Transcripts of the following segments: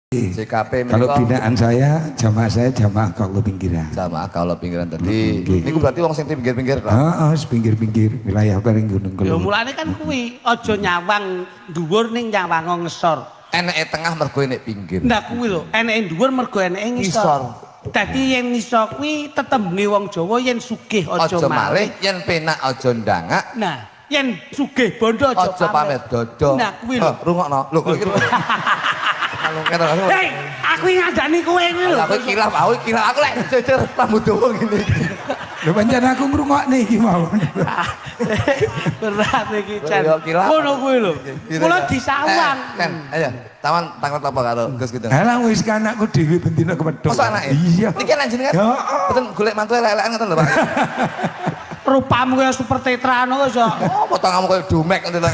JKP Kalau menika binaan saya, jamaah saya jamaah kalau pinggiran. Jamaah kalau pinggiran tadi. Nggih. Niku berarti wong sing pinggir-pinggir to. Heeh, pinggir-pinggir wilayah paling Gunung Ya Kelut. Mulane kan kuwi aja nyawang dhuwur ning nyawang ngesor. Eneke tengah mergo enek pinggir. Nah kuwi lho, eneke dhuwur mergo eneke Ngisor. ngisor. Dadi yen iso kuwi tetembunge wong Jawa yen sugih aja Aja malih. malih, yen penak aja ndangak, Nah, yen sugih bondo aja aja pamer dodo. Nah kuwi lho. Heh, rungokno. Lho kok iki. Kalau kene. Hei, aku iki ngandani kowe kuwi lho. Aku kilaf, aku kilaf, aku lek jejer rambut dawa ngene iki. Lho pancen aku ngrungokne iki mau. Berat iki Chan. Ya, kilaf. Ngono kuwi lho. Gitu Kula ya. disawang. Ken, ayo, taman tanglet apa karo Gus Kidung? Halah wis kan anakku dhewe bendina kepethuk. Masa anake? Iya. Niki anak jenengan? Heeh. Boten golek mantu elek-elekan ngoten lho, Pak. Rupamu kaya super tetra ngono kok iso. Oh, potonganmu koyo dumek ngono to.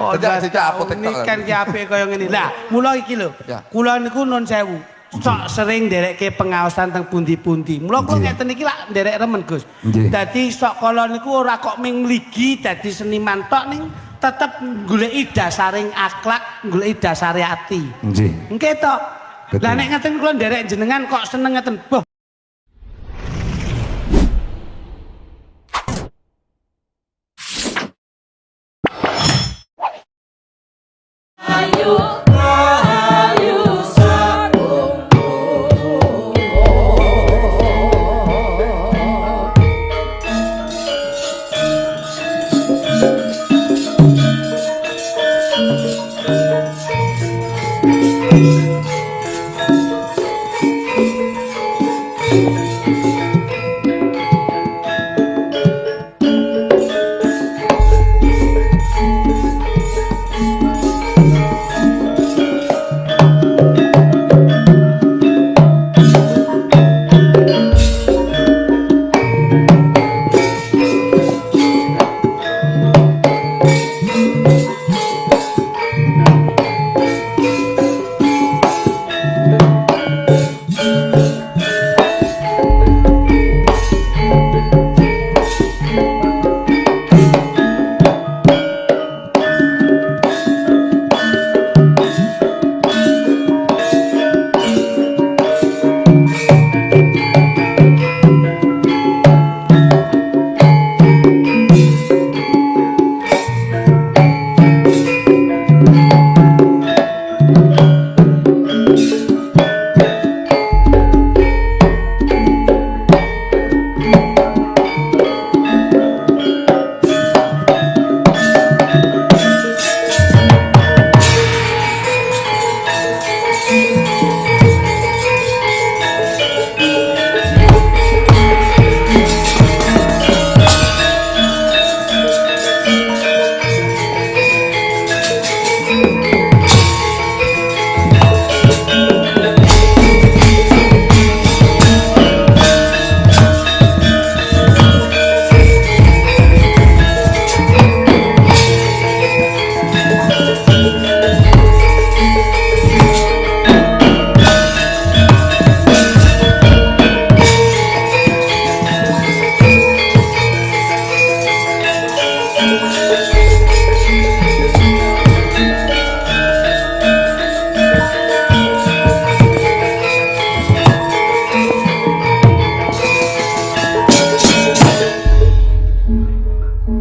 Oh, Dadi jajak apotek ini tok. kan ki apik kaya ngene. Lah, mula iki lho. Ya. Kula niku nun sewu. Sok sering nderekke pengaosan teng pundi-pundi. Mula kula Nggih. ngeten iki lak nderek remen, Gus. Nggih. Dadi sok kala niku ora kok ming mligi dadi seniman tok ning tetep goleki dasaring akhlak, goleki dasare ati. Nggih. Nggih to. Betul. Lah nek ngeten kula nderek jenengan kok seneng ngeten. Boh, Ayu, ayu sarungku.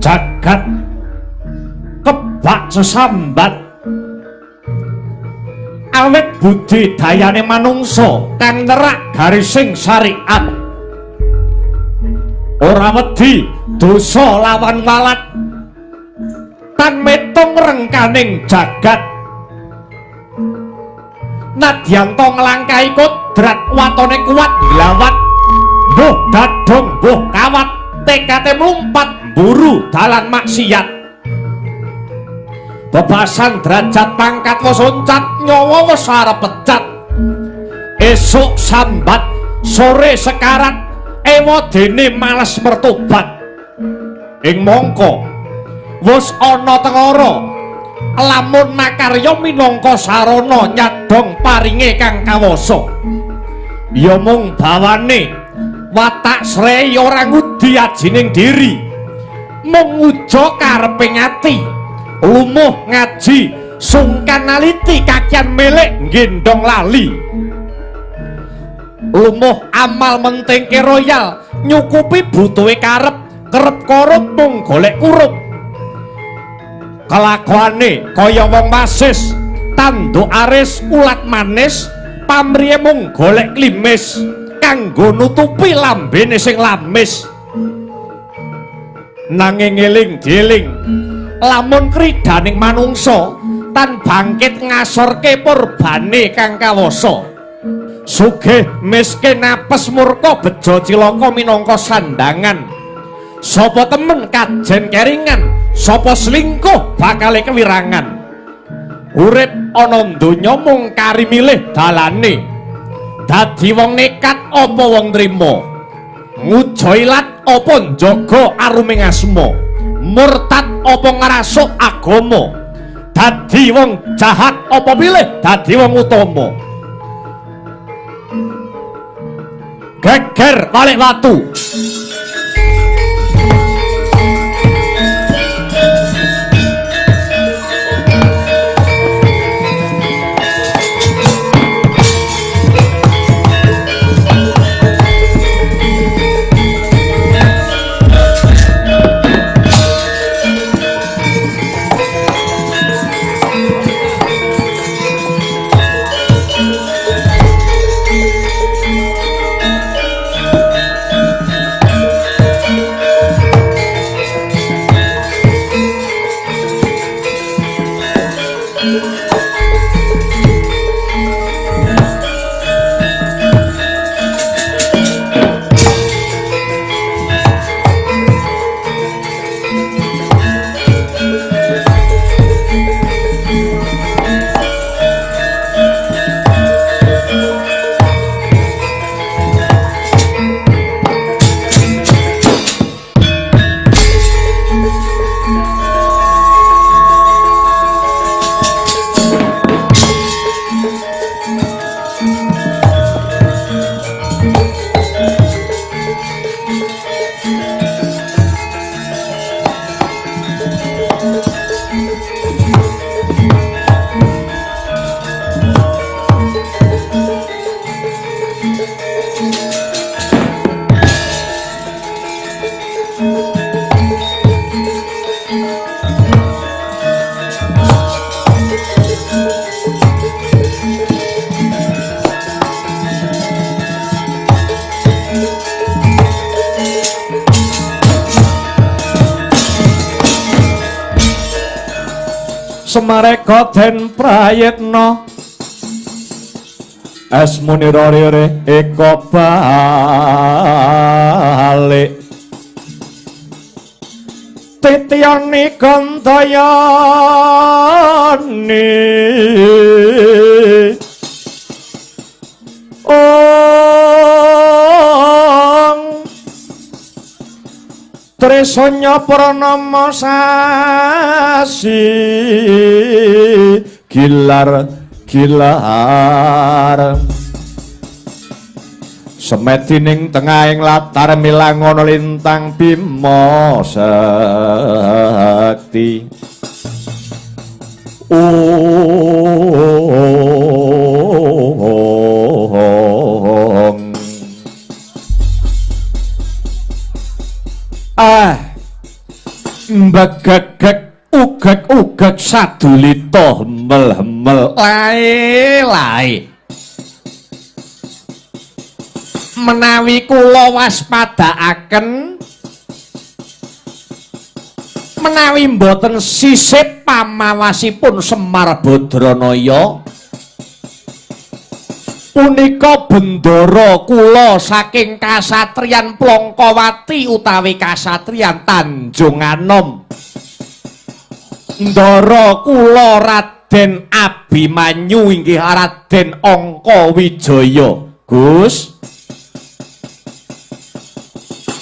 Jagat kebak sesambat awit budi dayane manungsa kang nerak garising syariat, ora wedi dosa lawan walat tan metung rengkaning jagat. Nadyan ta nglangkahi kodrat watone kuat nglawat, mbuh dadung mbuh kawat tekate mlumpat mburu dalan maksiat. Bebasan derajat pangkat wis oncat, nyawa wis arep pecat. Esuk sambat sore sekarat, ewa dene males mertobat. Ing mangka wis ana tengara, lamun makarya minangka sarana nyadong paringe kang kawasa. Ya mung bawane watak srei ora ngudi ajining diri, mung nguja kareping ati, lumuh ngaji Sungkan naliti kakian milik nggendong lali. Lumuh amal mentingke royal, nyukupi butuhe karep, kerep korup mung golek kurup. Kelakuane kaya wong wasis, tanduk aris ulat manis, pamrihe mung golek klimis kanggo nutupi lambene sing lamis. Nanging eling dieling lamun kridaning manungsa tan bangkit ngasorke purbane kang kawasa. Sugih miskin apes murka bejo cilaka minangka sandangan. Sapa temen kajen keringan, sapa selingkuh bakale kewirangan. Urip ana donya mung kari milih dalane. Dadi wong nekat apa wong trima? Ngujo ilat apa njaga aruming asma? Murtad apa ngrasuk agama? Dadi wong jahat apa pilih dadi wong utama? Geger balik watu. Semareka den prayitna esmunira rire eka balik titiyani gandayani ong Trisanya pranama sasi gilar gilar semedi ning tengahing latar milangono lintang bima sekti. Ong ah mbegegeg ugeg-ugeg sadulita hemel-hemel lae-lae. Menawi kula waspadaaken menawi mboten sisip pamawasipun Semar Badranaya punika bendara kula saking kasatriyan Plongkowati utawi kasatriyan Tanjung Anom. Ndara kula Raden Abimanyu inggih Raden Angka Wijaya. Gus,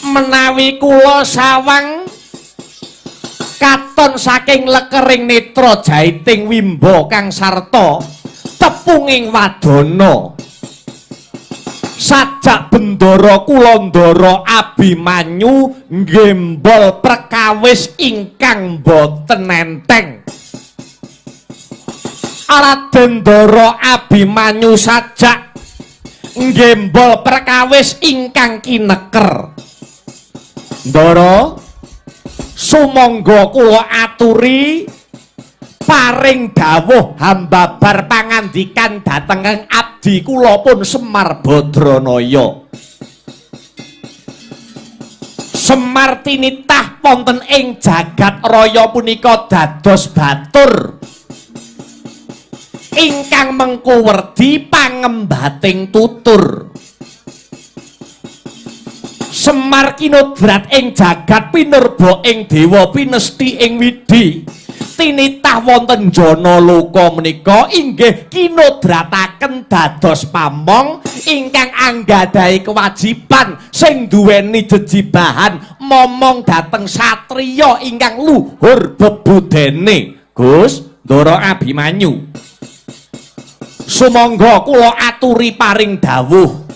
menawi kula sawang katon saking lekering netra jaiting wimba kang sarta tepunging wadana sajak bendara kula ndara Abimanyu nggembol perkawis ingkang boten enteng. Raden Ndara Abimanyu sajak nggembol perkawis ingkang kineker. Ndara, sumangga kula aturi paring dawuh hambabar pangandikan dhateng abdi kula pun Semar Badranaya. Semar tinitah wonten ing jagat raya punika dados batur ingkang mengku werdi pangembating tutur. Semar kinodrat ing jagat pinurba ing dewa pinesti ing widi. Tinitah wonten jana loka menika inggih kinodrataken dados pamong ingkang anggadhahi kewajiban sing duweni jejibahan momong dhateng satriya ingkang luhur bebudene. Gus Ndara Abimanyu, sumangga kula aturi paring dawuh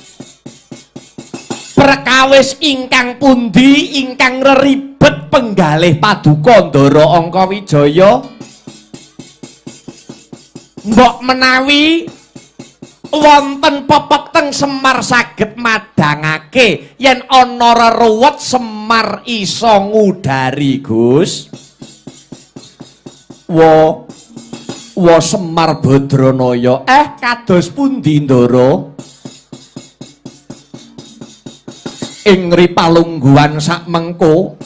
perkawis ingkang pundi ingkang reribet penggalih paduka Ndara Angkawijaya. Mbok menawi wonten pepeteng Semar saged madhangake yen ana reruwet Semar iso ngudari. Gus wa wa Semar Badranaya, kados pundi Ndara? Ing ripalungguhan sakmengko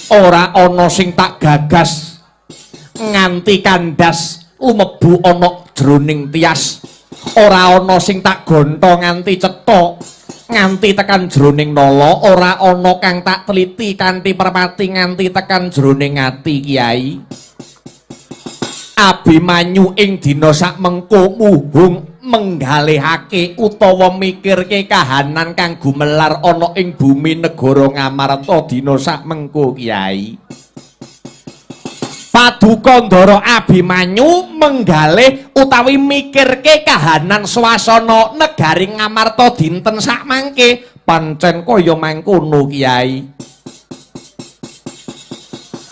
ora ana sing tak gagas nganti kandas lumebu ana jroning tias, ora ana sing tak gonta nganti cetha nganti tekan jroning nala, ora ana kang tak teliti kanthi permati nganti tekan jroning ati. Kyai Abimanyu ing dina sakmengko muhung menggalihake utawa mikirke kahanan kang gumelar ana ing bumi negara Ngamarta dina sakmengko. Kyai Paduka Ndara Abimanyu menggalih utawi mikirke kahanan swasana negari Ngamarta dinten sakmangke pancen kaya mangkono. Kyai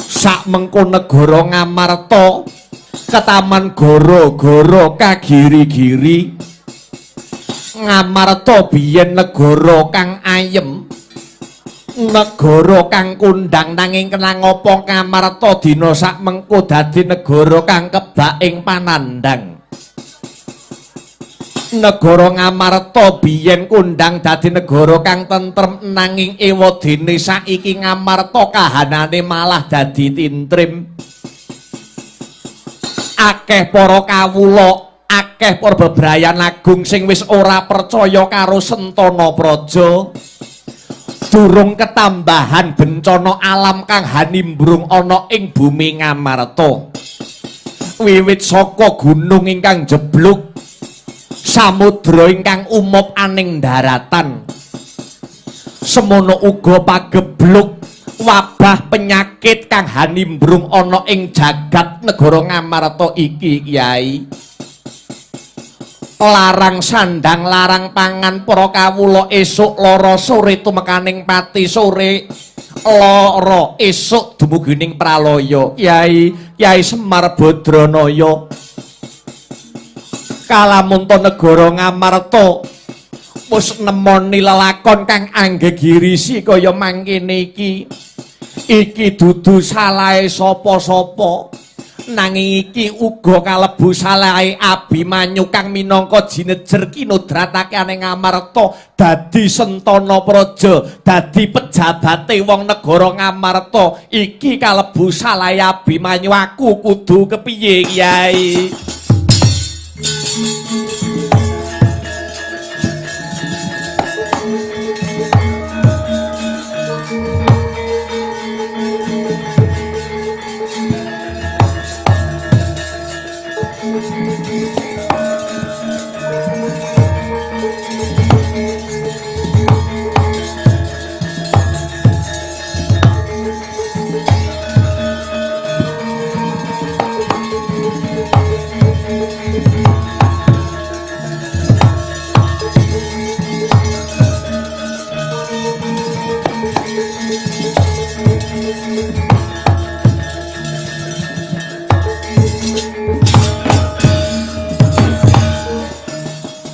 sakmengko negara Ngamarta ketaman goro-goro kagiri-giri. Ngamarta biyen negara kang ayem, negara kang kondang, nanging kenangapa Ngamarta dina sakmengko dadi negara kang kebak ing panandhang. Negara Ngamarta biyen kondang dadi negara kang tentrem, nanging ewadene saiki Ngamarta kahanane malah dadi tintrim. Akeh para kawula, akeh para bebrayan agung sing wis ora percaya karo Sentana Praja. Durung ketambahan bencana alam kang hanimbrung ana ing bumi Ngamarta. Wiwit saka gunung ingkang jeblug, samudra ingkang umup aning daratan, semono uga pageblug wabah penyakit kang hanimbrung ana ing jagat negara Ngamarta iki. Kyai larang sandang larang pangan para kawula esuk lara sore tumekaning pati sore lara esuk dumugining pralaya. Kyai Kyai Semar Badranaya, kalamunta negara Ngamarta wis nemoni lelakon kang anggegirisi kaya mangkene iki. Iki dudu salahe sapa-sapa, nanging iki uga kalebu salahe Abimanyu kang minangka jinejer kinodratake ning Ngamarta dadi Sentana Praja, dadi pejabate wong negara Ngamarta. Iki kalebu salahe Abimanyu. Aku kudu kepiye, Kyai?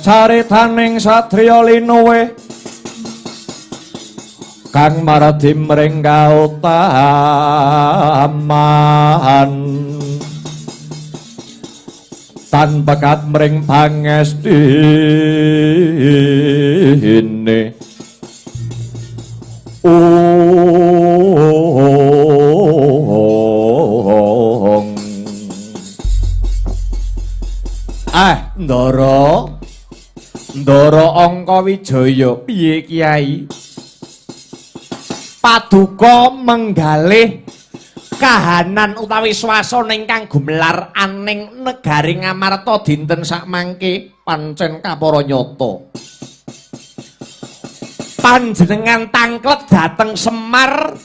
Caritaning satriya linuwe kang maradi mring kautaman tan pekat mring pangestine. Ong. Ah, Ndara. Ndara Angkawijaya, piye Kyai? Paduka menggalih kahanan utawi swasana ingkang gumelar aning negari Ngamarta dinten sakmangke pancen kapara nyata. Panjenengan tangklet dhateng Semar,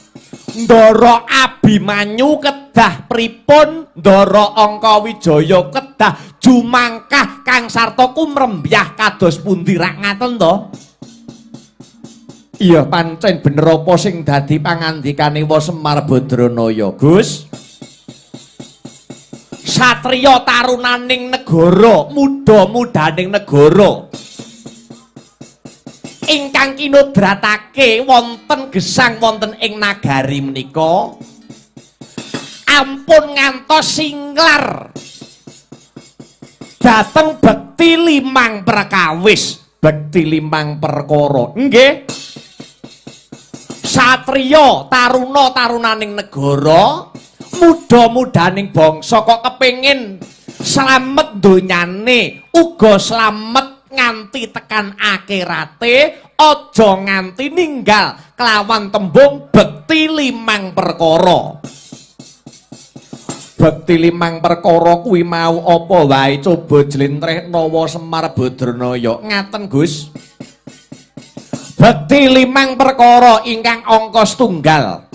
Ndara Abimanyu kedah pripun, Ndara Angkawijaya kedah jumangkah kang sarta kumrembyah kados pundi rak ngaten to? Iya pancen bener apa sing dadi pangandikane wa Semar Badranaya, Gus. Satriya tarunaning negara, muda-mudaning negara ingkang kinodratake wonten gesang wonten ing nagari menika ampun ngantos singlar dhateng bekti limang perkawis, bekti limang perkara. Nggih. Satriya taruna tarunaning negara, muda-mudaning bangsa kok kepengin slamet donyane, uga slamet nganti tekan akhirate, aja nganti ninggal kelawan tembung bekti limang perkara. Bekti limang perkara kuwi mau apa wae coba jlentrehna wa Semar Badranaya. Ngaten Gus. Bekti limang perkara ingkang angka setunggal,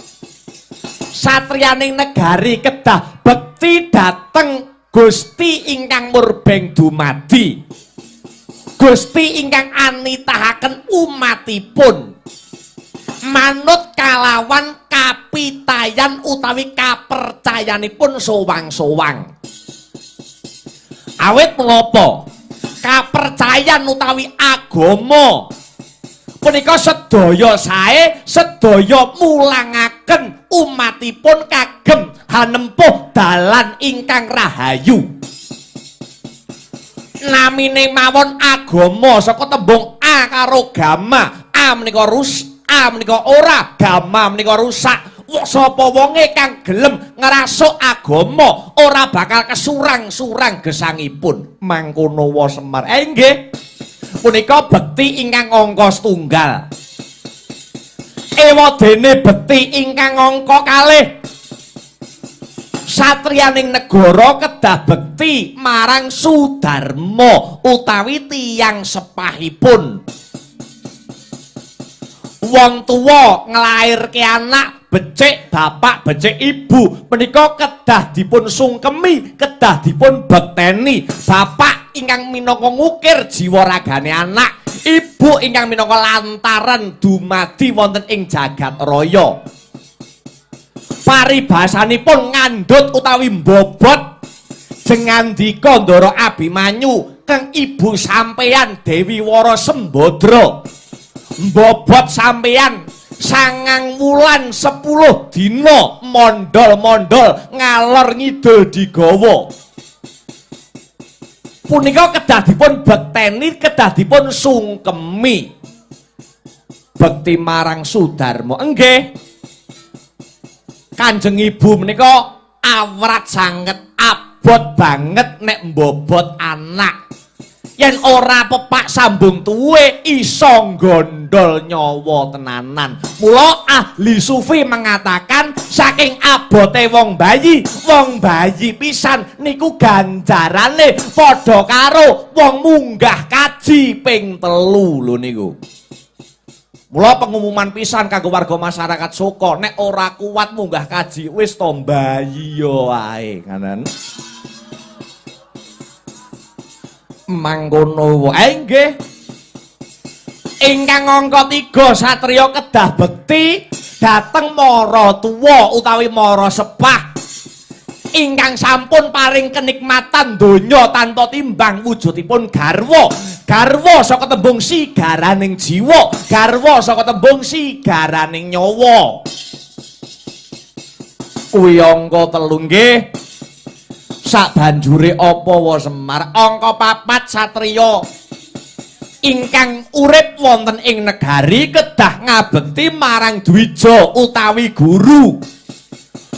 satriyaning negari kedah bekti dhateng Gusti ingkang murbeng dumadi, Gusti ingkang anitahaken umatipun manut kalawan kapitayan utawi kapercayanipun sowang-sowang. Awit menapa kapercayan utawi agama punika sedaya sae, sedaya mulangaken umatipun kagem hanempuh dalan ingkang rahayu. Namine mawon agama saka tembung a karo gama, a menika rus, a menika ora, gama menika rusak. Sapa wonge kang gelem ngrasuk agama ora bakal kesurang-surang gesangipun. Mangkono wa Semar. Nggih. Punika bekti ingkang angka setunggal. Ewadene bekti ingkang angka kalih, satriyaning negara kedah bekti marang Sudarma utawi tiyang sepahipun. Wong tuwa nglairke anak becik bapak becik ibu menika kedah dipun sungkemi, kedah dipun bekteni. Bapak ingkang minangka ngukir jiwa ragane anak, ibu ingkang minangka lantaran dumadi wonten ing jagat raya. Paribasanipun ngandhut utawi mbobot jengandika Ndara Abimanyu keng ibu sampeyan Dewi Wara Sembadra. Mbobot sampeyan 9 wulan 10 dina mondol-mondol ngalor ngidul digawa. Punika kedah dipun bekteni, kedah dipun sungkemi. Bekti marang Sudarma. Nggih. Kanjeng Ibu menika awrat sanget, abot banget nek mbobot anak. Yen ora pepak sambung tuwe iso nggondol nyawa tenanan. Mula ahli sufi mengatakan saking abote wong bayi pisan niku ganjarane padha karo wong munggah kaji ping 3 lho niku. Mula pengumuman pisan kanggo warga masyarakat Soko, nek ora kuat munggah kaji wis to bayi yo ae ngaten. Mangkono wae nggih. Ingkang angka 3 satriya kedah bekti dhateng mara tuwa utawi mara sepah ingkang sampun paring kenikmatan donya tanpa timbang wujudipun garwa. Garwa saka tembung sigaraning jiwa, garwa saka tembung sigaraning nyawa. Kuwi angka 3 nggih. Sabanjure apa wa Semar? Angka 4 satriya ingkang urip wonten ing negari kedah ngabekti marang dwija utawi guru.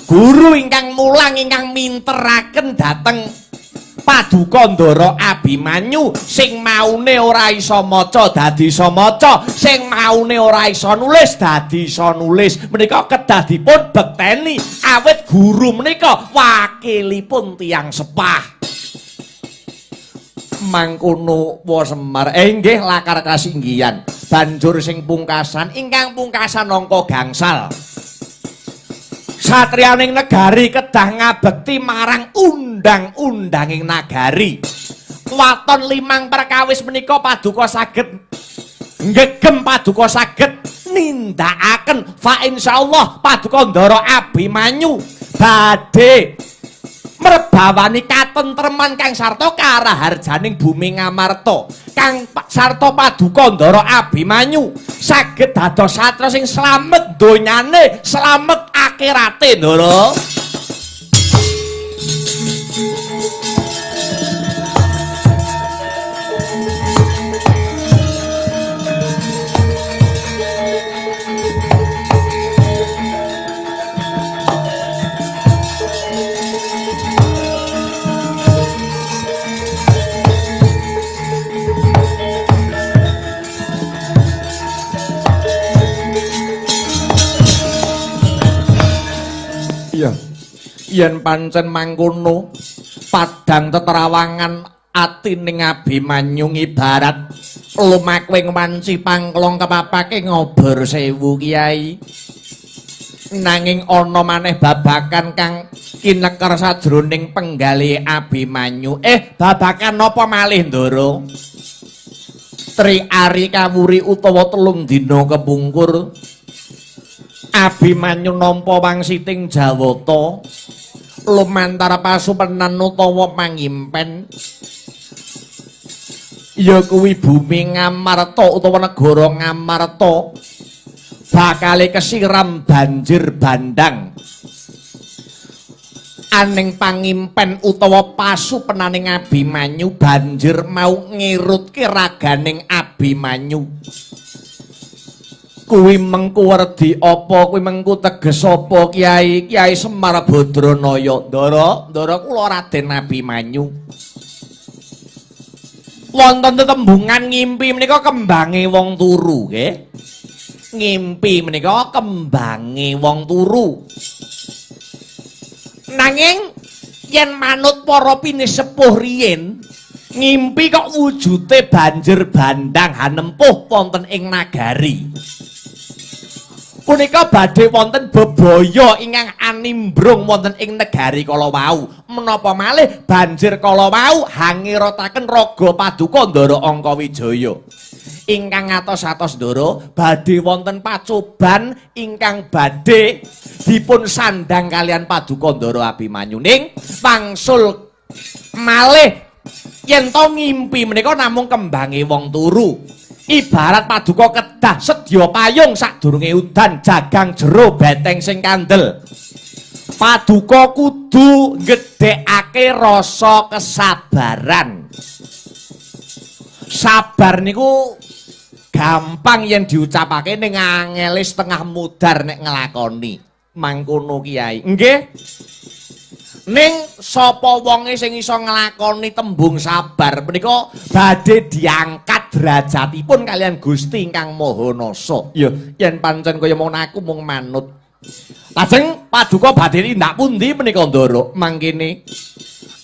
Guru ingkang mulang ingkang minteraken dhateng Paduka Ndara Abimanyu, sing maune ora iso maca dadi iso maca, sing maune ora iso nulis dadi iso nulis. Menika kedah dipun bekteni awit guru menika wakilipun tiyang sepah. Mangkono wa Semar. Nggih lakar kasinggihan. Banjur sing pungkasan, ingkang pungkasan angka gangsal. Satriyaning negari kedah ngabekti marang undang-undanging nagari. Waton limang perkawis menika paduka saged ngegem, paduka saged nindakaken. Fa insyaallah paduka Ndara Abimanyu badhe mrebawani katentreman kang sarta karaharjaning bumi Ngamarta. Kang sarta paduka Ndara Abimanyu saged dados satra sing slamet donyane, slamet akhirate, Ndara. Yen pancen mangkono padhang teterawangan atining Abimanyu ibarat lumakuing wanci pangklong kepapake ngobor sewu kiai. Nanging ana maneh babakan kang kineker sajroning penggalih Abimanyu. Babakan napa malih, Ndara? Tri ari kawuri utawa 3 dina kepungkur Abimanyu nampa wangsiting Jawata lumantar pasupenan utawa pangimpen, ya kuwi bumi Ngamarta utawa negara Ngamarta bakale kesiram banjir bandang. Aning pangimpen utawa pasupenaning Abimanyu banjir mau ngirutke raganing Abimanyu. Kuwi mengku werdi apa, kuwi mengku teges apa, Kiai? Kiai Semar Badranaya. Ndara, ndara kula Raden Abimanyu. Wonten tetembungan ngimpi menika kembange wong turu, nggih. Ngimpi menika kembange wong turu. Nanging yen manut para pinisepuh riyin, ngimpi kok wujute banjir bandang hanempuh wonten ing nagari. Punika badhe wonten bebaya ingkang animbrung wonten ing negari kala wau. Menapa malih banjir kala wau hangirotaken raga paduka Ndara Angkawijaya. Ingkang atos-atos ndara badhe wonten pacoban ingkang badhe dipun sandhang kalian paduka Ndara Abimanyu. Ning wangsul malih yen to ngimpi menika namung kembange wong turu. Ibarat paduka kedah sedya payung sadurunge udan, jagang jero beteng sing kandel. Paduka kudu nggedhekake rasa kesabaran. Sabar niku gampang yen diucapake ning angele setengah mudar nek nglakoni. Mangkono Kiai. Nggih. Ning sapa wonge sing iso nglakoni tembung sabar menika badhe diangkat derajatipun kalian Gusti ingkang Maha Nasa. Ya, yen pancen kaya mung aku mung manut. Lajeng paduka badhe tindak pundi menika, Ndara? Mangkene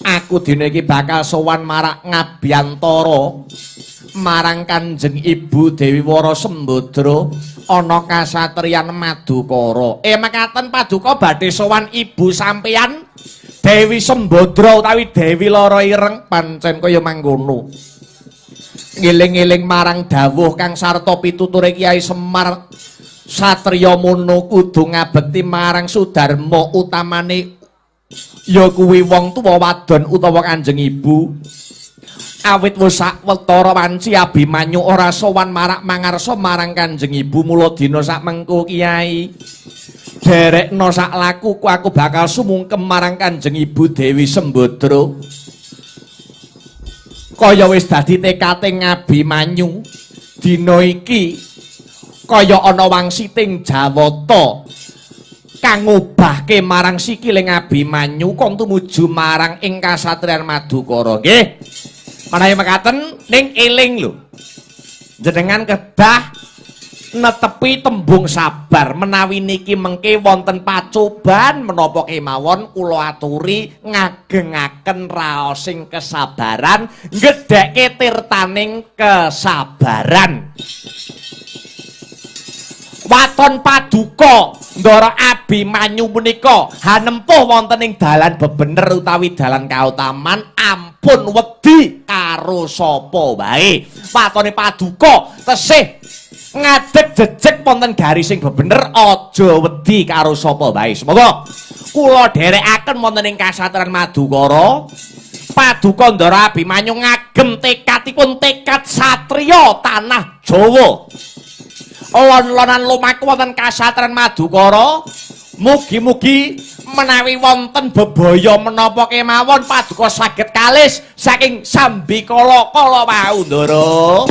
aku dina iki bakal sowan marak ngabyantara marang Kanjeng Ibu Dewi Wara Sembadra ana kasatriyan Madukara. Mekaten paduka badhe sowan ibu sampeyan Dewi Sembadra utawi Dewi Lara Ireng. Pancen kaya mangkono. Ngeling-eling marang dawuh kang sarta pituture Kiai Semar, satriya mono kudu ngabekti marang Sudarma utamane ya kuwi wong tuwa wadon utawa Kanjeng Ibu. Awit wis sawetara wanci Abimanyu ora sowan marak mangarsa marang Kanjeng Ibu mula dina sak mengko Kyai. Derekno sak lakuku aku bakal sumungkem marang Kanjeng Ibu Dewi Sembadra. Kaya wis dadi tekate Abimanyu dina iki kaya ana wangsiting Jawata kang ngubahke marang sikiling Abimanyu kong tumuju marang ing kasatriyan Madukara. Nggih. Menawi mekaten ning eling lho. Jenengan kedah netepi tembung sabar menawi niki mengke wonten pacoban menapa kemawon kula aturi ngagengaken raosing kesabaran ngedhekke tirtaning kesabaran. Waton paduka Ndara Abimanyu punika hanempuh wonten ing dalan bebener utawi dalan kautaman ampun wedi karo sapa wae. Watone paduka tesih ngadeg jejeg wonten garising bebener aja wedi karo sapa wae. Semoga kula dherekaken wonten ing kasatriyan Madukara. Paduka Ndara Abimanyu ngagem tekadipun tekad satriya tanah Jawa. Lon-lonan lumaku wonten kasatriyan Madukara. Mugi-mugi menawi wonten bebaya menapa kemawon paduka saged kalis saking sambikala kala wau Ndara.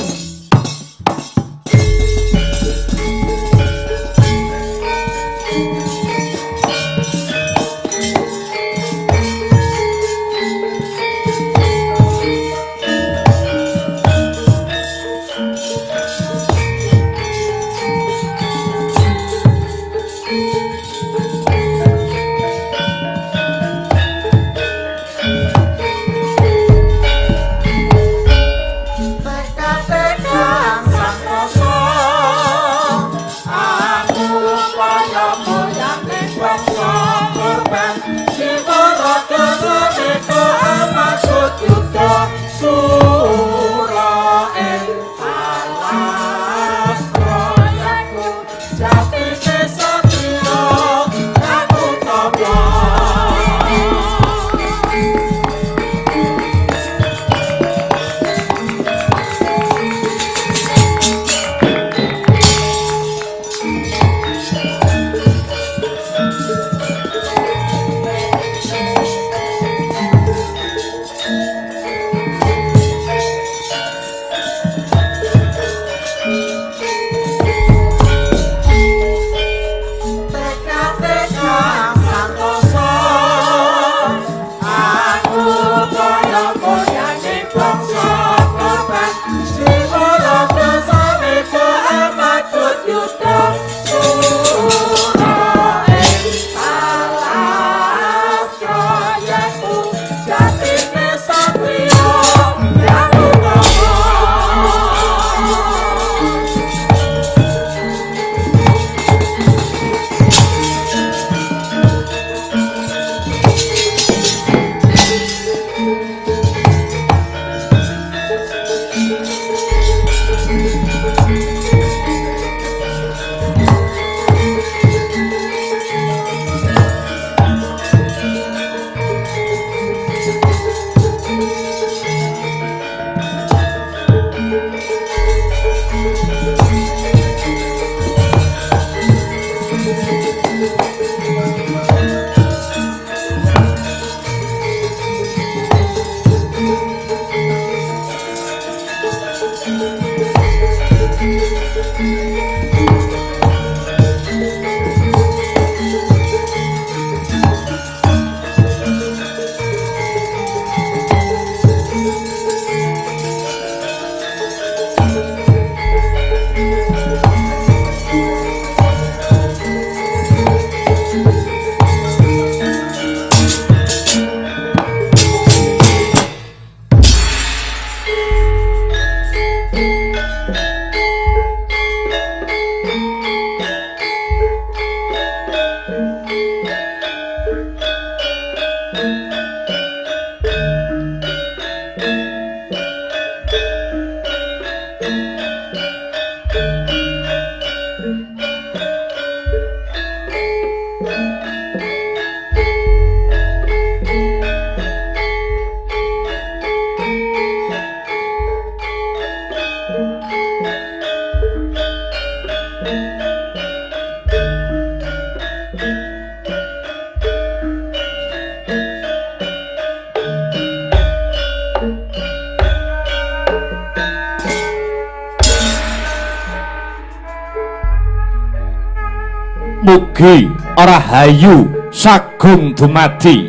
Mugi rahayu sagung dumadi.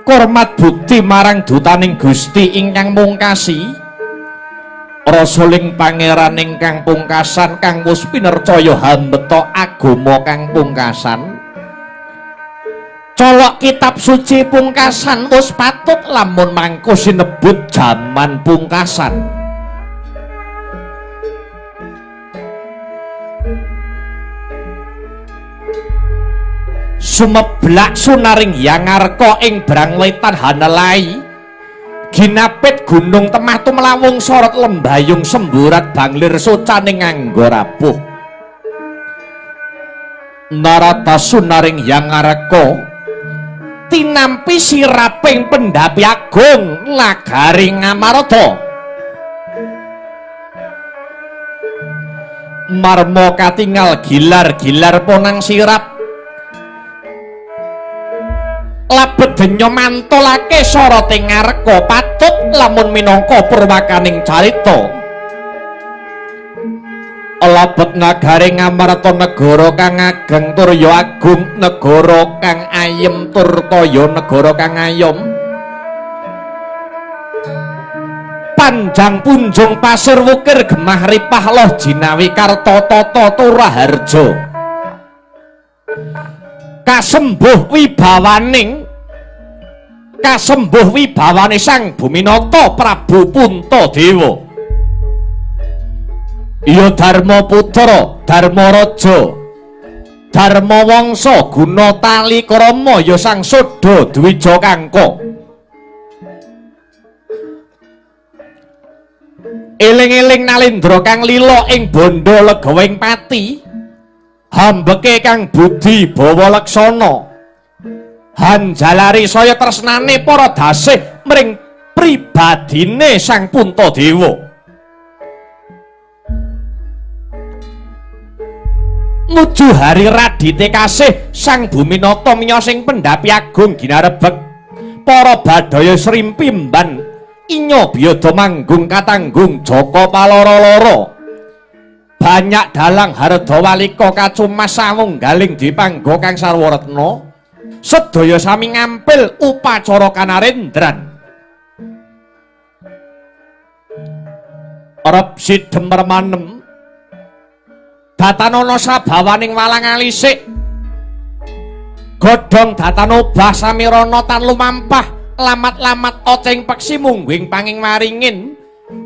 Kormat bukti marang dutaning Gusti ingkang mungkasi, rasuling pangeran ingkang pungkasan kang wus pinercaya hambeta agama kang pungkasan. Colok kitab suci pungkasan wus patut lamun mangko sinebut jaman pungkasan. Sumeblak sunaring yangarka ing brangwetan hanelai, ginapit gunung temah tumlawung sorot lembayung semburat banglir socaning nganggo rapuh. Narata sunaring yangarka tinampi siraping pendhapi agung nagari Ngamarta. Marma katingal gilar-gilar ponang sirap, labet denya mantulake sorote ngarka patut lamun minangka purwakaning carita. Labet nagari Ngamarta negara kang ageng tur ya agung, negara kang ayem tur kaya negara kang ayom. Panjang punjung pasir wukir gemah ripah loh jinawi karta tata turaharja. Kasembuh wibawaning, kasembuh wibawane Sang Buminata Prabu Puntadewa. Ya Dharma Putra, Dharma Raja, Dharma Wangsa guna tali krama ya Sang Suda Dwija Kangka. Eling-eling nalendra kang lila ing bandha legawing pati, hambeke kang budi bawa laksana, hanjalari saya tresnane para dasih mring pribadine Sang Puntadewa. Nuju hari radite kasih Sang Buminata miyos ing pendhapi agung ginarebek para badaya srimpimban inya biyada manggung katanggung jaka paloro-loro. Banyak dalang harda walika kacumas sawunggaling dipangga kang sarwaretna, sedaya sami ngampil upacara kanarendran. Rep sidem remanem datanana sabawaning walang alisik, godhong datan obah samirana tan lumampah, lamat-lamat oceng peksi mungguing panging waringin,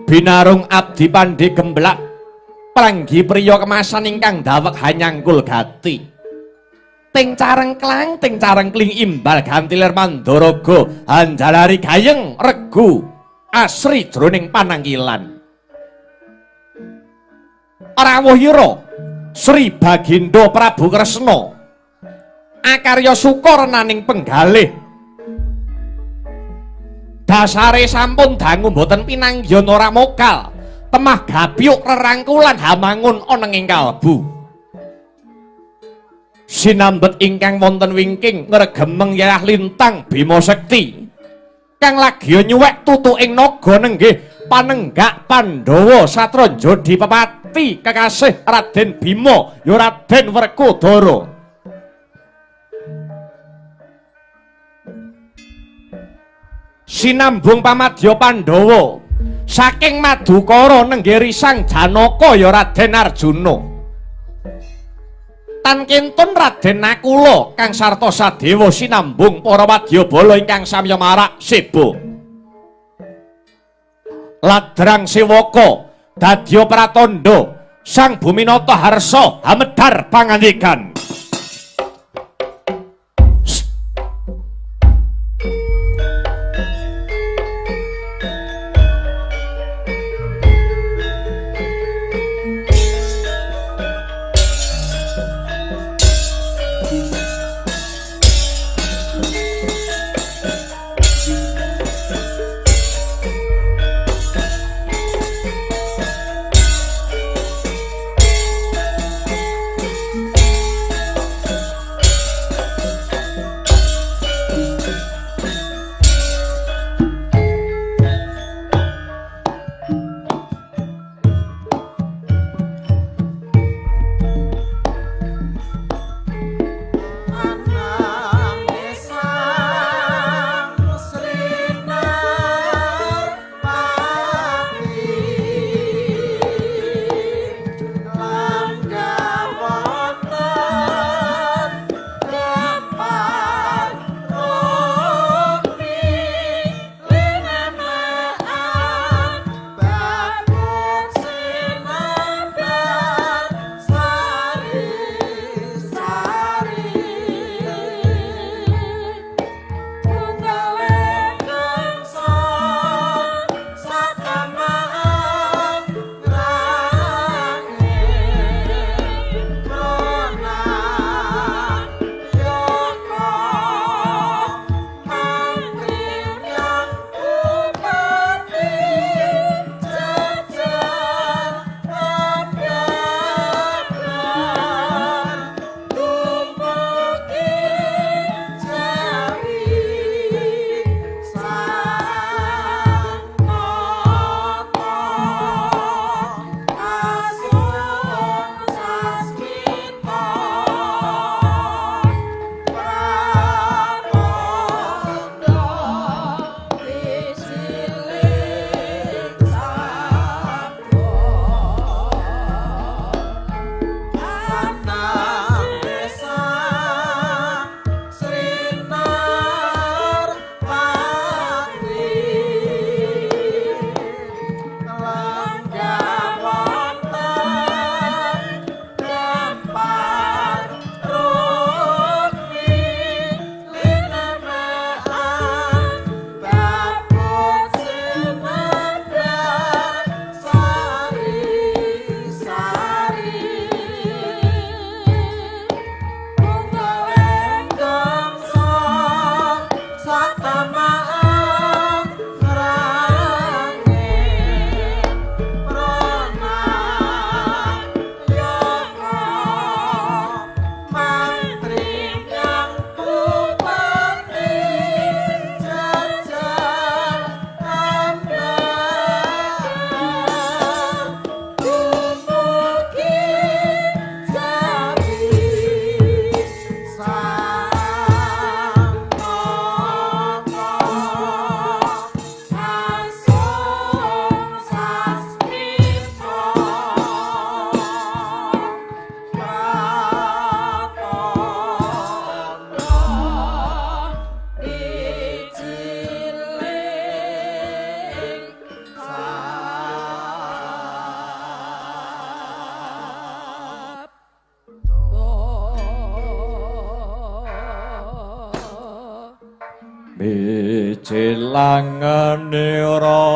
binarung abdi pandhe gemblak pranggi priya kemasan ingkang daweg hanyangkul gati. Ting carengklang ting carengkling imbal gantilir mandaraga hanjalari gayeng regu asri jroning panangkilan. Rawuhira Sri Bagindo Prabu Kresna akarya suka renaning penggalih, dasare sampun dangu mboten pinanggihan ora mokal, temah gapyuk rerangkulan hamangun ana ing kalbu. Sinambet ingkang wonten wingking ngregemeng yayah lintang Bima Sekti kang lagi nyuwek tutuking naga nenggih panenggak Pandhawa satranja dipepati kekasih Raden Bima ya Raden Werkudara. Sinambung pamadya Pandhawa saking Madukara nenggih risang Janaka ya Raden Arjuna. Tan kintun Raden Nakula kang sarta sadewa sinambung para wadyabala ingkang samya marak seba. Ladrang sewaka dadya pratandha Sang Buminata harsa hamedhar pangandikan. Bicilanganira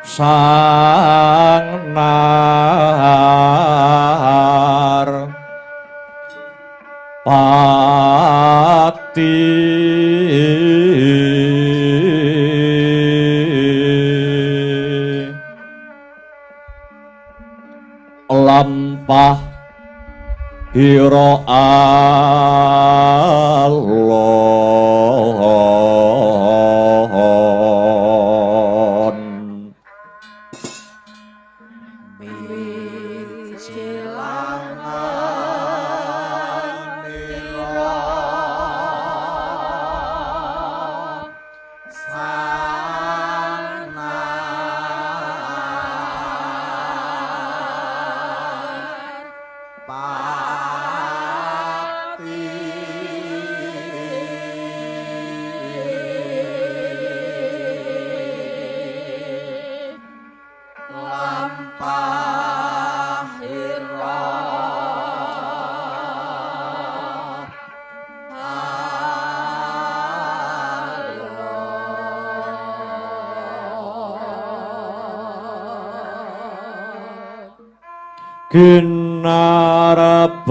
sang nar pati lampah hira alon. Kinarabak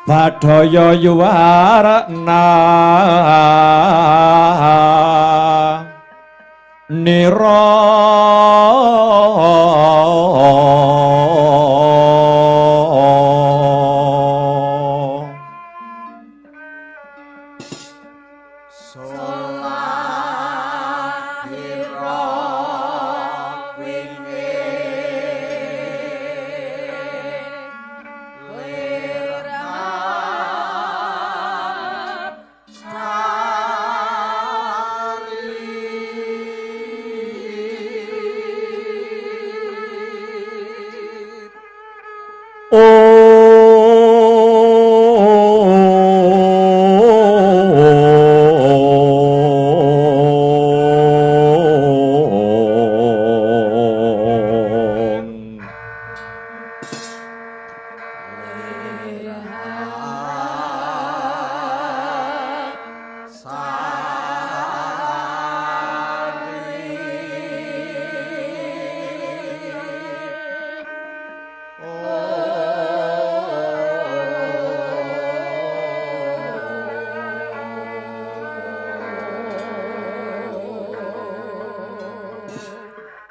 Badaya yuwarna nira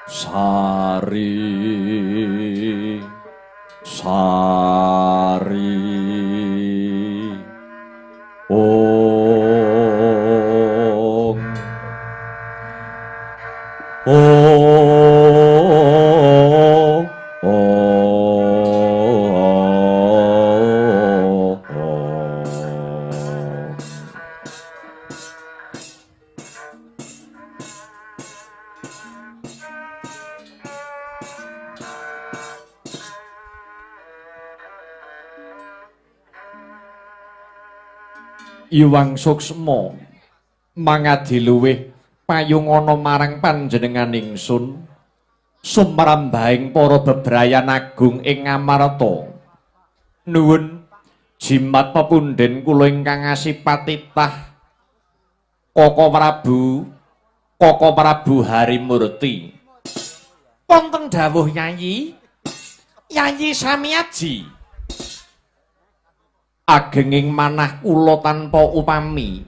Sari sari ong ong ong. Iwang Suksma mangadi luwih payungana marang panjenengan ingsun sumrambahing para bebrayan agung ing Ngamarta. Nuwun jimat pepundhen kula ingkang asipat titah Koko Prabu, Koko Prabu Harimurti. Wonten dawuh Yayi, Yayi Samiaji. Agenging manah kula tanpa upami.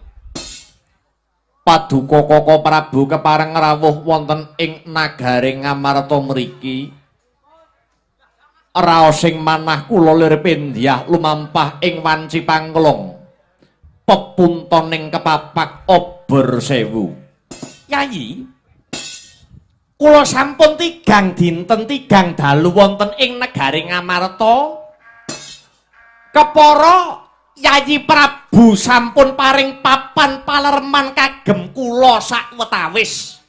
Paduka Koko Prabu kepareng rawuh wonten ing nagari Ngamarta mriki. Raosing manah kula lir pindhah lumampah ing wanci pangklong. Pepuntoning kepapak obor sewu. Yayi, kula sampun tigang dinten tigang dalu wonten ing negari Ngamarta. Kepara Yayi Prabu sampun paring papan palerman kagem kula sakwetawis.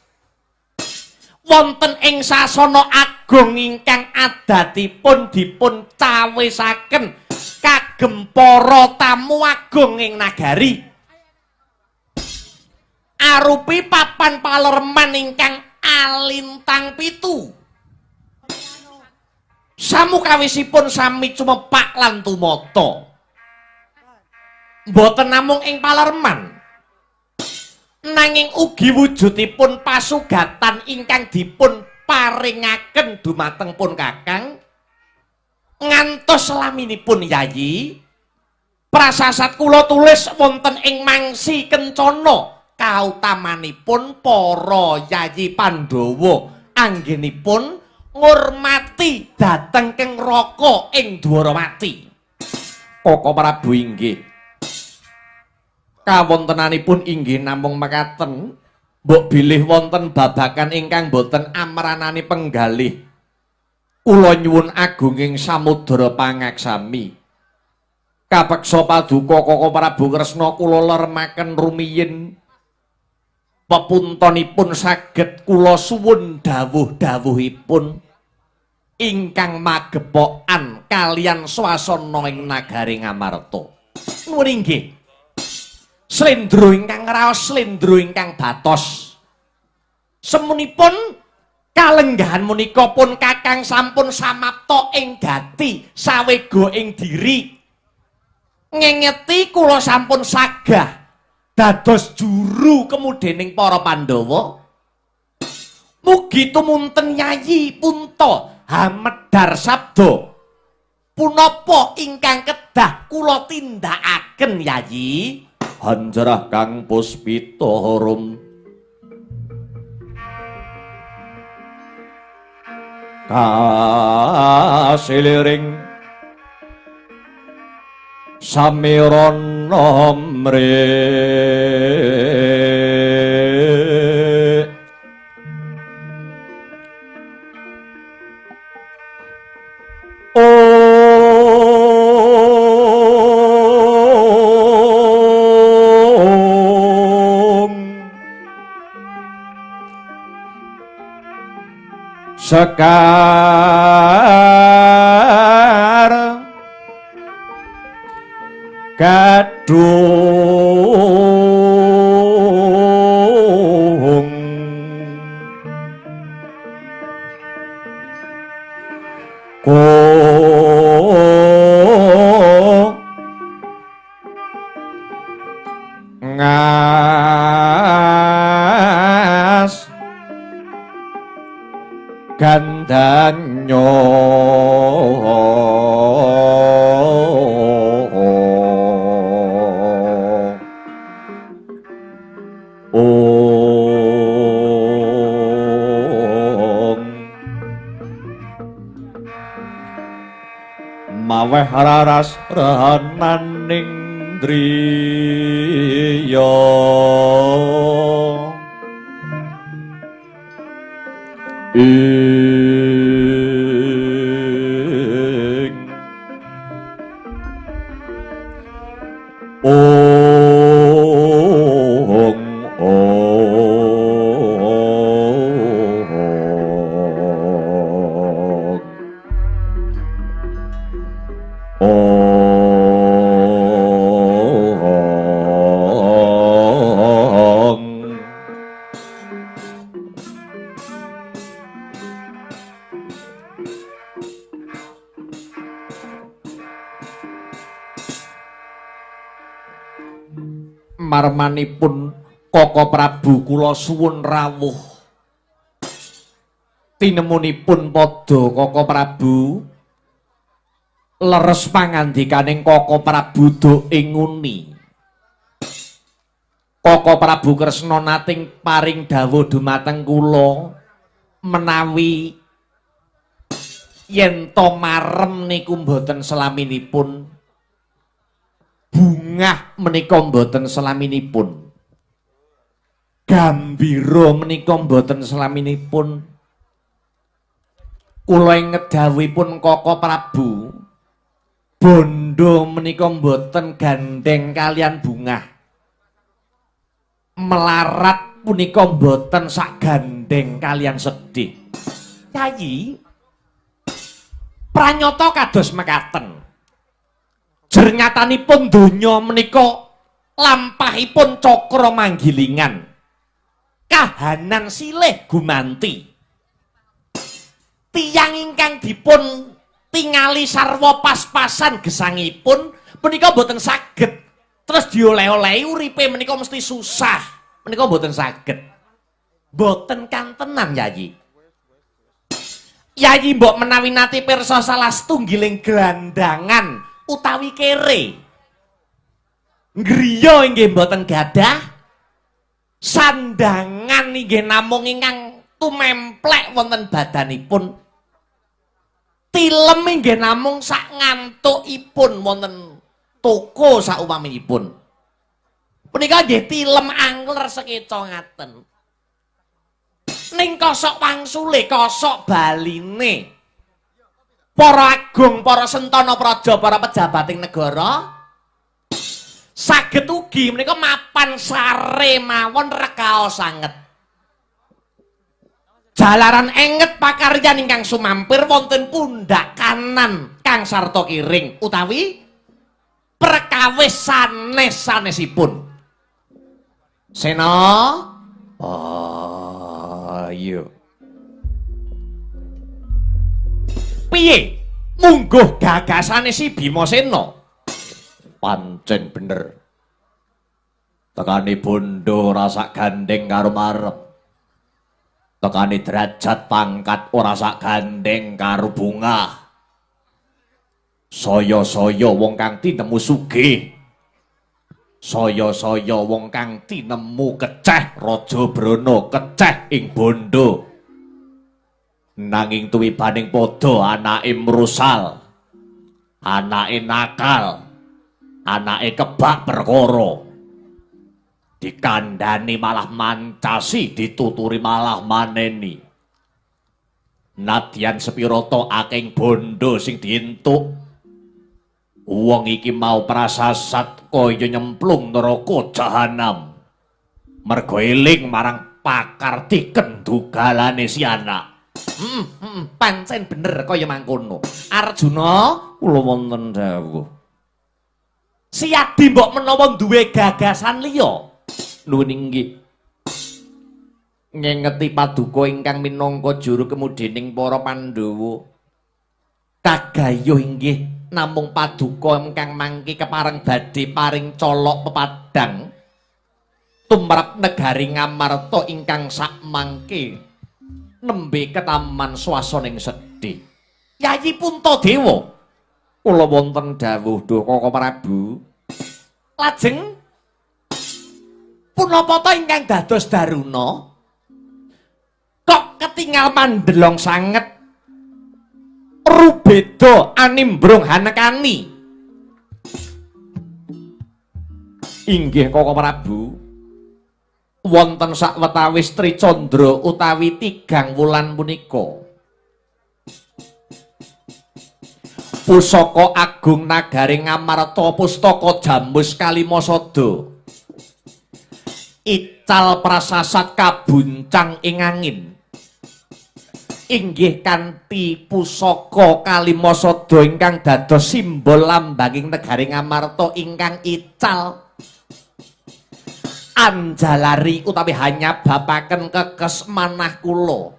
Wonten ing sasana agung ingkang adatipun dipun cawisaken kagem para tamu agung ing nagari. Arupi papan palerman ingkang alintang pitu. Samukawisipun sami cumepak lan tumata. Mboten namung ing palerman, nanging ugi wujudipun pasugatan ingkang dipun paringaken dumateng pun Kakang ngantos laminipun Yayi. Prasasat kula tulis wonten ing mangsi kencana kautamanipun para Yayi Pandhawa anggenipun ngurmati dhateng Keng Raka ing Dwarawati. Koko Prabu inggih. Kawontenanipun inggih namung mekaten, mbok bilih wonten babakan ingkang boten amranani penggalih. Kula nyuwun agunging samudra pangaksami. Kapeksa paduka Koko Prabu Kresna kula leremaken rumiyin pepuntonipun saged kula suwun dawuh-dawuhipun ingkang magepokan kalian swasana ing nagari Ngamarta. Nuwun inggih. Slendro ingkang raos, slendro ingkang batos. Semunipun kalenggahan menika pun Kakang sampun samapta ing gati sawega ing diri. Ngengeti kula sampun sagah dados juru kemudening para Pandhawa. Mugi tumunten Yayi Punta hamedhar sabda punapa ingkang kedah kula tindakaken Yayi. Hanjarah kang puspita harum kasiliring samirana mrih Om Sekar Gadung ko ngas gandanyo maweh raras renaning driya ing ong ong ong. Marmanipun Koko Prabu kula suwun rawuh. Tinemunipun padha Koko Prabu leres pangandikaning Koko Prabu do ing nguni. Koko Prabu Kresna nating paring dawuh dumateng kula menawi yen to marem niku mboten selaminipun, bungah menika mboten selaminipun, gambira menika mboten selaminipun. Kula inget dawuhipun Koko Prabu, bondo menika mboten gandeng kalian bungah, melarat punika mboten sak gandeng kalian sedih. Yayi, pranyata kados mekaten. Jernyatanipun donya menika lampahipun cakra manggilingan, kahanan silih gumanti. Tiyang ingkang dipun Tingali sarwa pas-pasan gesangipun punika mboten saged. Terus dioleh-olehi uripe menika mesti susah. Menika mboten saged. Mboten kantenan Yayi. Yayi mbok menawi nate pirsa salah setunggiling gelandangan utawi kere. Griya inggih mboten gadah, sandangan inggih namung ingkang tumemplek wonten badanipun. Tilem inggih namung sak ngantukipun wonten toko saupaminipun. Punika nggih tilem angler sekeca ngaten. Ning kosok wangsule, kosok baline. Para agung, para sentana praja, para pejabating negara saged ugi menika mapan sare mawon rekaos sanget. Jalaran enget pakaryan ingkang sumampir wonten pundhak kanan kang sarta kiring utawi perkawis sanes-sanesipun. Sena, oh iya. Piye mungguh gagasane si Bimasena? Pancen bener. Tekane bondo ora sak gandeng karo marep. Tekane derajat pangkat ora sak gandeng karo bungah. Saya-saya wong kang tinemu sugih. Saya-saya wong kang tinemu keceh Raja Brana keceh ing bondo. Nanging tuwibaning padha anake mrusal, anake nakal, anake kebak perkara. Dikandhani malah mancasi, dituturi malah maneni. Nadyan sepirata aking bondo sing dientuk, wong iki mau prasasat kaya nyemplung neraka jahanam. Mergo eling marang pakarti kendugalane si anak. Pancen bener kaya mangkono. Arjuna, kula wonten dawuh. Si Adi mbok menawa duwe gagasan liya. Nuwun inggih. Ngengeti paduka ingkang minangka juru kemudining para Pandhawa. Kagayuh inggih namung paduka ingkang mangke kepareng badhe paring colok pepadang tumrap negari Ngamarta ingkang sakmangke nembe ketaman swasaning sedih. Yayi Puntadewa, kula wonten dawuh duh Kaka Prabu. Lajeng punapa ta ingkang dados Daruna? Kok ketingal mandelong sanget rubeda animbrung hanekani. Inggih Kaka Prabu, wonten sawetawis Tricandra utawi tigang wulan punika pusaka agung nagari Ngamarta pustaka Jamus Kalimasada ical prasasat kabuncang ing angin. Inggih kanthi pusaka Kalimasada ingkang dados simbol lambanging negari Ngamarta ingkang ical anjalari utawi hanya bapaken kekes manah kula.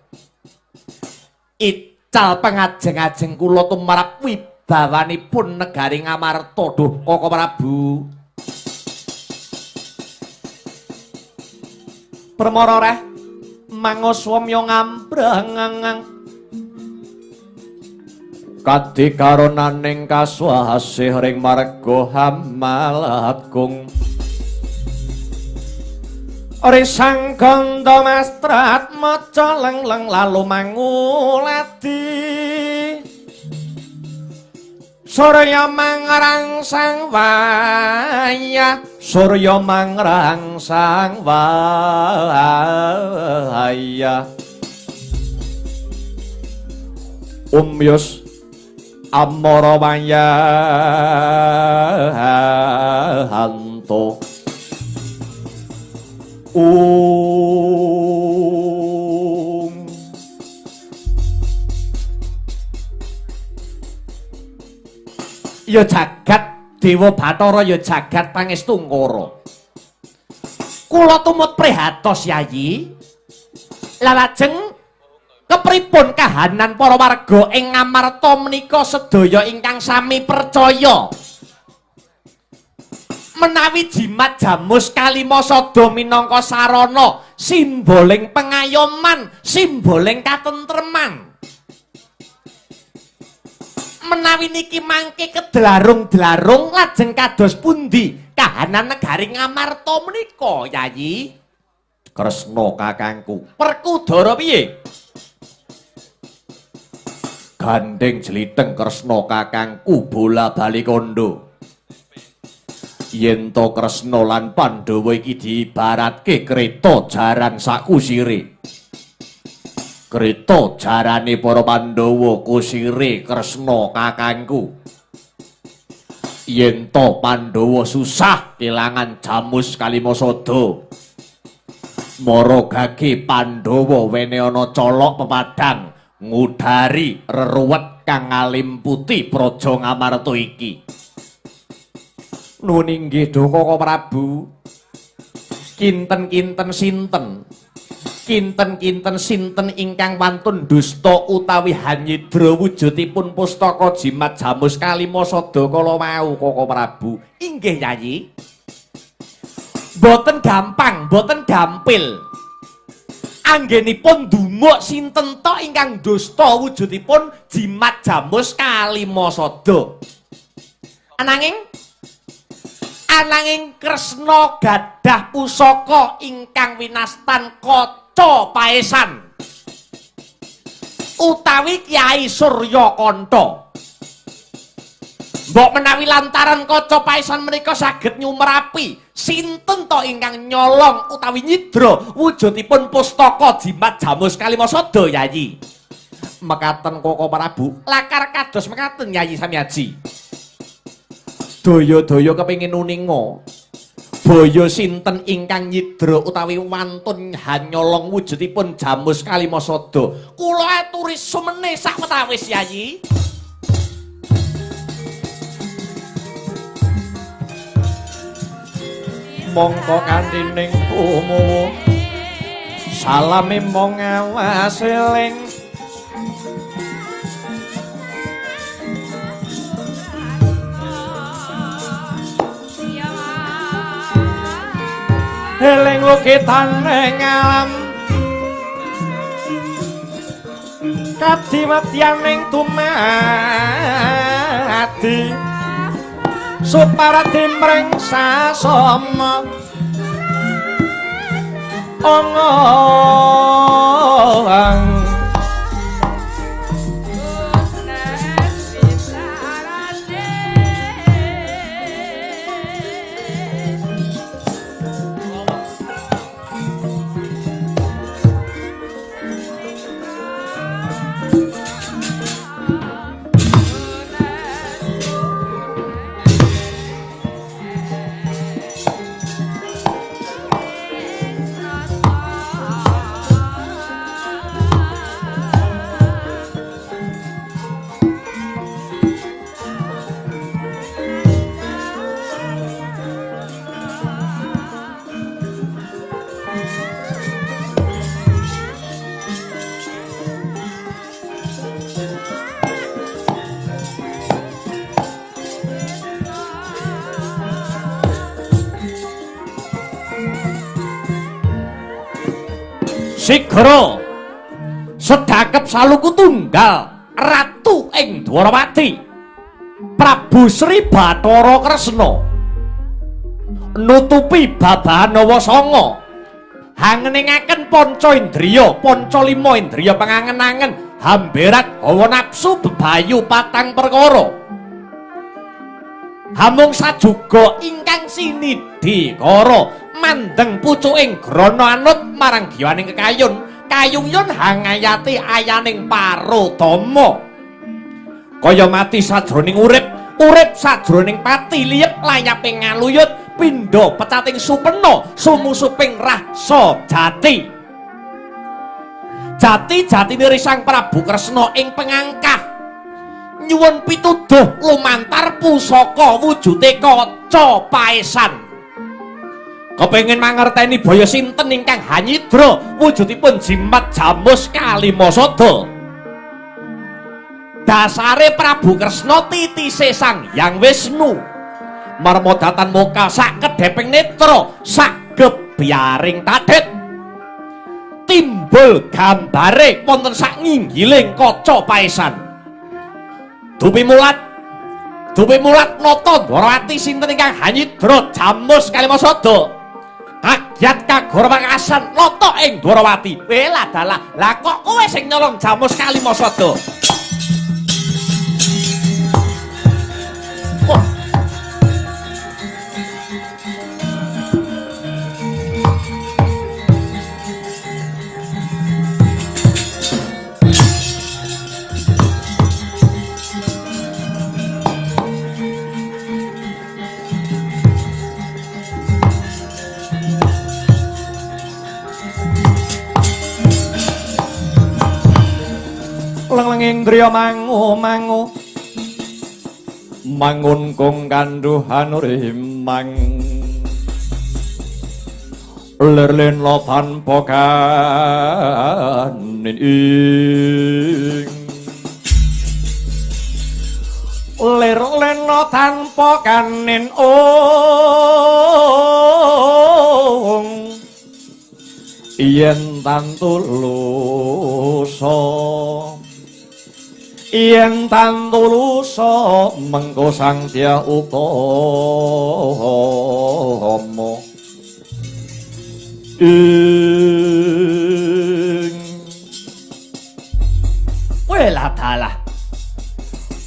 Ical pengajeng-ajeng kula tumrap wibawanipun negari Ngamarta duh Kaka Prabu. Permara reh mangoswamya ngambrang kadikaronaning kaswasih ring marga Hamalagung. Risang ganda mastrat maca leng-leng lalu manguladi. Surya mangrangsang wayah, surya mangrangsang wayah. Umyus amara wayahanto. Ya jagat Dewa Bathara ya jagat Pangestungkara. Kula tumut prihatos Yayi. Lajeng Kepripun kahanan para warga ing Ngamarta menika sedaya ingkang sami percaya menawi jimat jamus kalimasada minangka sarana simboling pengayoman, simboling katentreman. Menawi niki mangke kedlarung-dlarung lajeng kados pundi kahanan negari Ngamarta menika, Yayi? Kresna kakangku, Werkudara piye? Gandeng jliteng Kresna kakangku bola bali kondo. Yen to Kresna lan Pandhawa iki diibaratke kreta jaran sakusire. Kreta jarane para Pandhawa kusire Kresna kakangku. Yen to Pandhawa susah kelangan jamus kalimasada. Mara gage Pandhawa wene ana colok pepadang ngudari reruwet kang ngalimputi praja Ngamarta iki. Nuwun inggih Daka Prabu. Kinten-kinten sinten? Kinten-kinten sinten ingkang wantun dusta utawi hanyidra wujudipun pustaka jimat jamus kalimasada kala wau Kaka Prabu? Inggih Yayi. Mboten gampang, mboten gampil. Anggenipun dumuk sinten tok ingkang dusta wujudipun jimat jamus kalimasada. Ananging Kresna gadah pusaka ingkang winastan kaca paesan utawi Kyai Suryakanta. Mbok menawi lantaran kaca paesan menika saged nyumerapi sinten to ingkang nyolong utawi nyidra wujudipun pustaka jimat jamus kalimasada, Yayi. Mekaten Kaka Prabu, lakar kados mekaten Yayi Samyaji. Daya-daya kepengin uninga baya sinten ingkang nyidra utawi wantun hanyolong wujudipun jamus kalimasada. Kula aturi sumene sawetawis Yayi. Mongko kanthi ning tumuwu salame mong awas eling. Eling lukitane alam kadiwedyaning dumadi suparadi mring sasama ong. Sigra sedakep saluku tunggal ratu ing Dwarawati Prabu Sri Bathara Kresna nutupi babahan Nawa Sanga hangeningaken panca indriya panca lima indriya pangangen-angen hamberat hawa nafsu bebayu patang perkara hamung sajuga ingkang sinidhi kara mandeng pucuking grana anut marang giwaning kekayun kayungyun hangayati ayaning parodama kaya mati sajroning urip urip sajroning pati liyep layaping ngaluyut pindha pecating supena sumusuping rasa jati jati jatine Sang Prabu Kresna ing pengangkah nyuwun pituduh lumantar pusaka wujude kaca paesan. Kepengin mangerteni baya sinten ingkang hanyidra wujudipun jimat jamus Kalimasada. Dasare Prabu Kresna titise Sang Hyang Wisnu. Marmodatan muka sak kedheping netra sak gebyaring tadhet. Timbul gambare wonten sak nginggiling kaca paesan. Dupi mulat nata Ndorowati sinten ingkang hanyidra jamus Kalimasada. Kagyat kagorwakasan nata ing Ndorowati. Welah dalah, lah kok kowe sing nyolong jamus Kalimasada? Wah. Leng-lenging driya mangu mangu mangun kung kanduhan urimang lir-lena tanpa kanin ing lir-lena tanpa kanin ong yen tantulusa yen tantulusa mengko Sang Dyah Utama ing welah dalah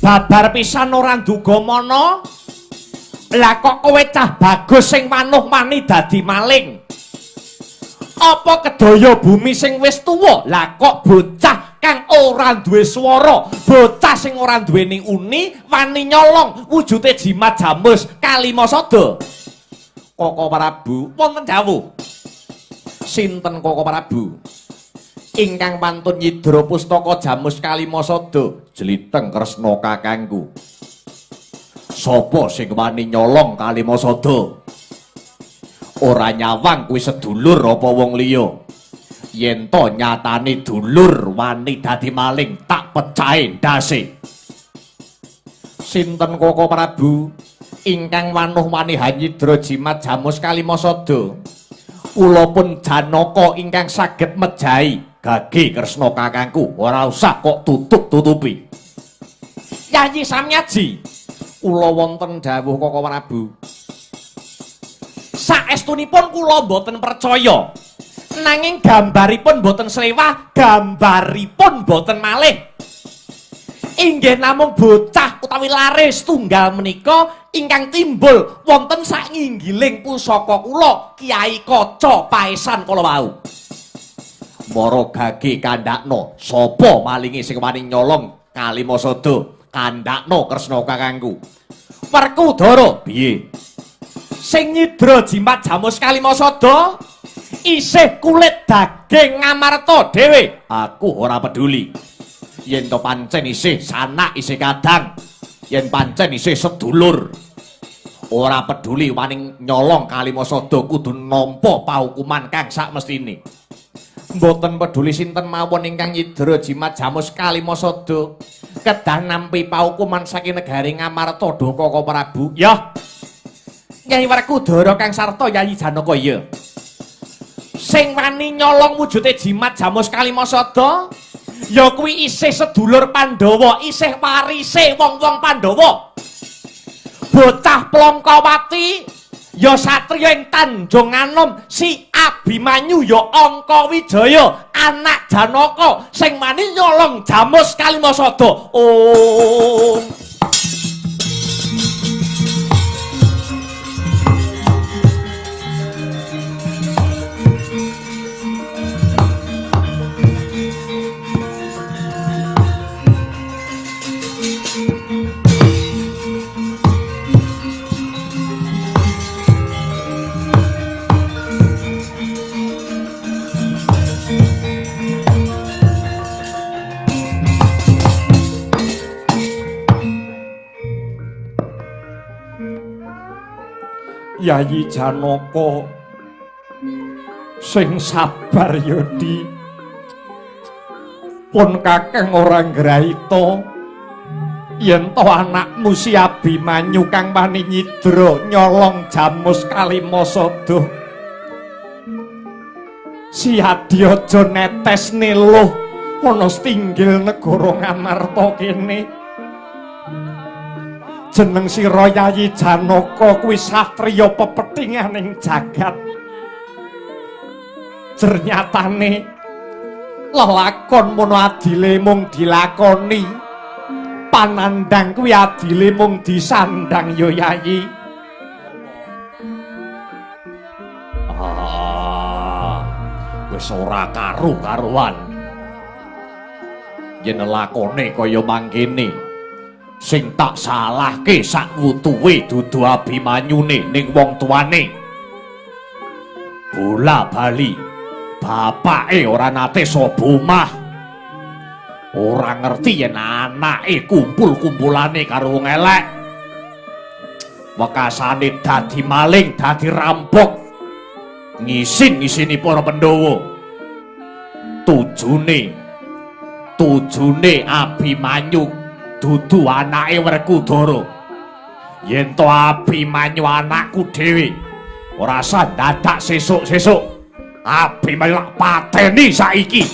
babar pisan ora nduga mana. Lah kok kowe cah bagus sing manuh mani dadi maling? Apa kedaya bumi sing wis tuwa? Lah kok bocah kang ora duwe swara, bocah sing ora duweni uni wani nyolong wujude jimat jamus Kalimasada. Koko Prabu wonten dawuh. Sinten Koko Prabu? Ingkang pantun nyidra pustaka jamus Kalimasada, jliteng Kresna kakangku. Sapa sing wani nyolong Kalimasada? Ora nyawang kuwi sedulur apa wong liya? Yen to nyatane dulur wani dadi maling, tak pecahe ndase. Sinten Koko Prabu ingkang wanuh wani hanyidra jimat jamus Kalimasada? Kula pun Janaka ingkang saged mejahi gage Kresna kakangku, ora usah kok tutup-tutupi. Yayi Samyaji, kula wonten dawuh Koko Prabu. Saestunipun kula mboten percaya. Nanging gambaripun boten slewah, gambaripun boten malih. Inggih namung bocah utawi lare setunggal menika ingkang timbul wonten sak nginggiling pusaka kula Kyai Kaca Paesan kala wau. Mara gage kandhakna sapa malinge sing wani nyolong Kalimasada? Kandhakna Kresna kakangku. Werkudara piye? Sing nyidra jimat jamus Kalimasada isih kulit daging Ngamarta dhewe. Aku ora peduli. Yen to pancen isih sanak isih kadang, yen pancen isih sedulur, ora peduli wani nyolong Kalimasada kudu nampa paukuman kang sakmestine. Mboten peduli sinten mawon ingkang nyidra jimat jamus Kalimasada kedah nampi paukuman saking negari Ngamarta Koko Prabu. Ya. Nyai Werkudara kang sarta Yayi Janaka iya. Sing wani nyolong wujude jimat jamus Kalimasada ya kuwi isih sedulur Pandhawa, isih warise wong-wong Pandhawa. Bocah Plongkawati ya satriya ing Tanjung Anom, si Abimanyu ya Angkawijaya, anak Janaka sing wani nyolong jamus Kalimasada. Oh. Yayi Janaka Sing sabar ya, Di. Pun kakang ora ngraita yen to anakmu si Abimanyu kang wani nyidra nyolong jamus Kalimasada. Si Adi aja netes niluh ana stinggil negara Ngamarta kene. Jeneng sira Yayi Janaka kuwi satriya pepethinganing jagat. Jernyatane lelakon mono adile mung dilakoni, panandhang kuwi adile mung disandang ya Yayi. Ah, wis ora karu-karuan yen lakone kaya mangkene. Sing tak salahke sakwutuwe dudu Abimanyune ning wong tuane. Bola bali bapake ora nate saba omah. Ora ngerti yen anake kumpul-kumpulane karo wong elek. Wekasane dadi maling, dadi rampok. Ngisin-ngisini para Pandhawa. Tujune Abimanyu dudu anake Werkudara. Yen to Abimanyu anakku dhewe, ora usah dadak sesuk-sesuk Abimanyu tak pateni saiki.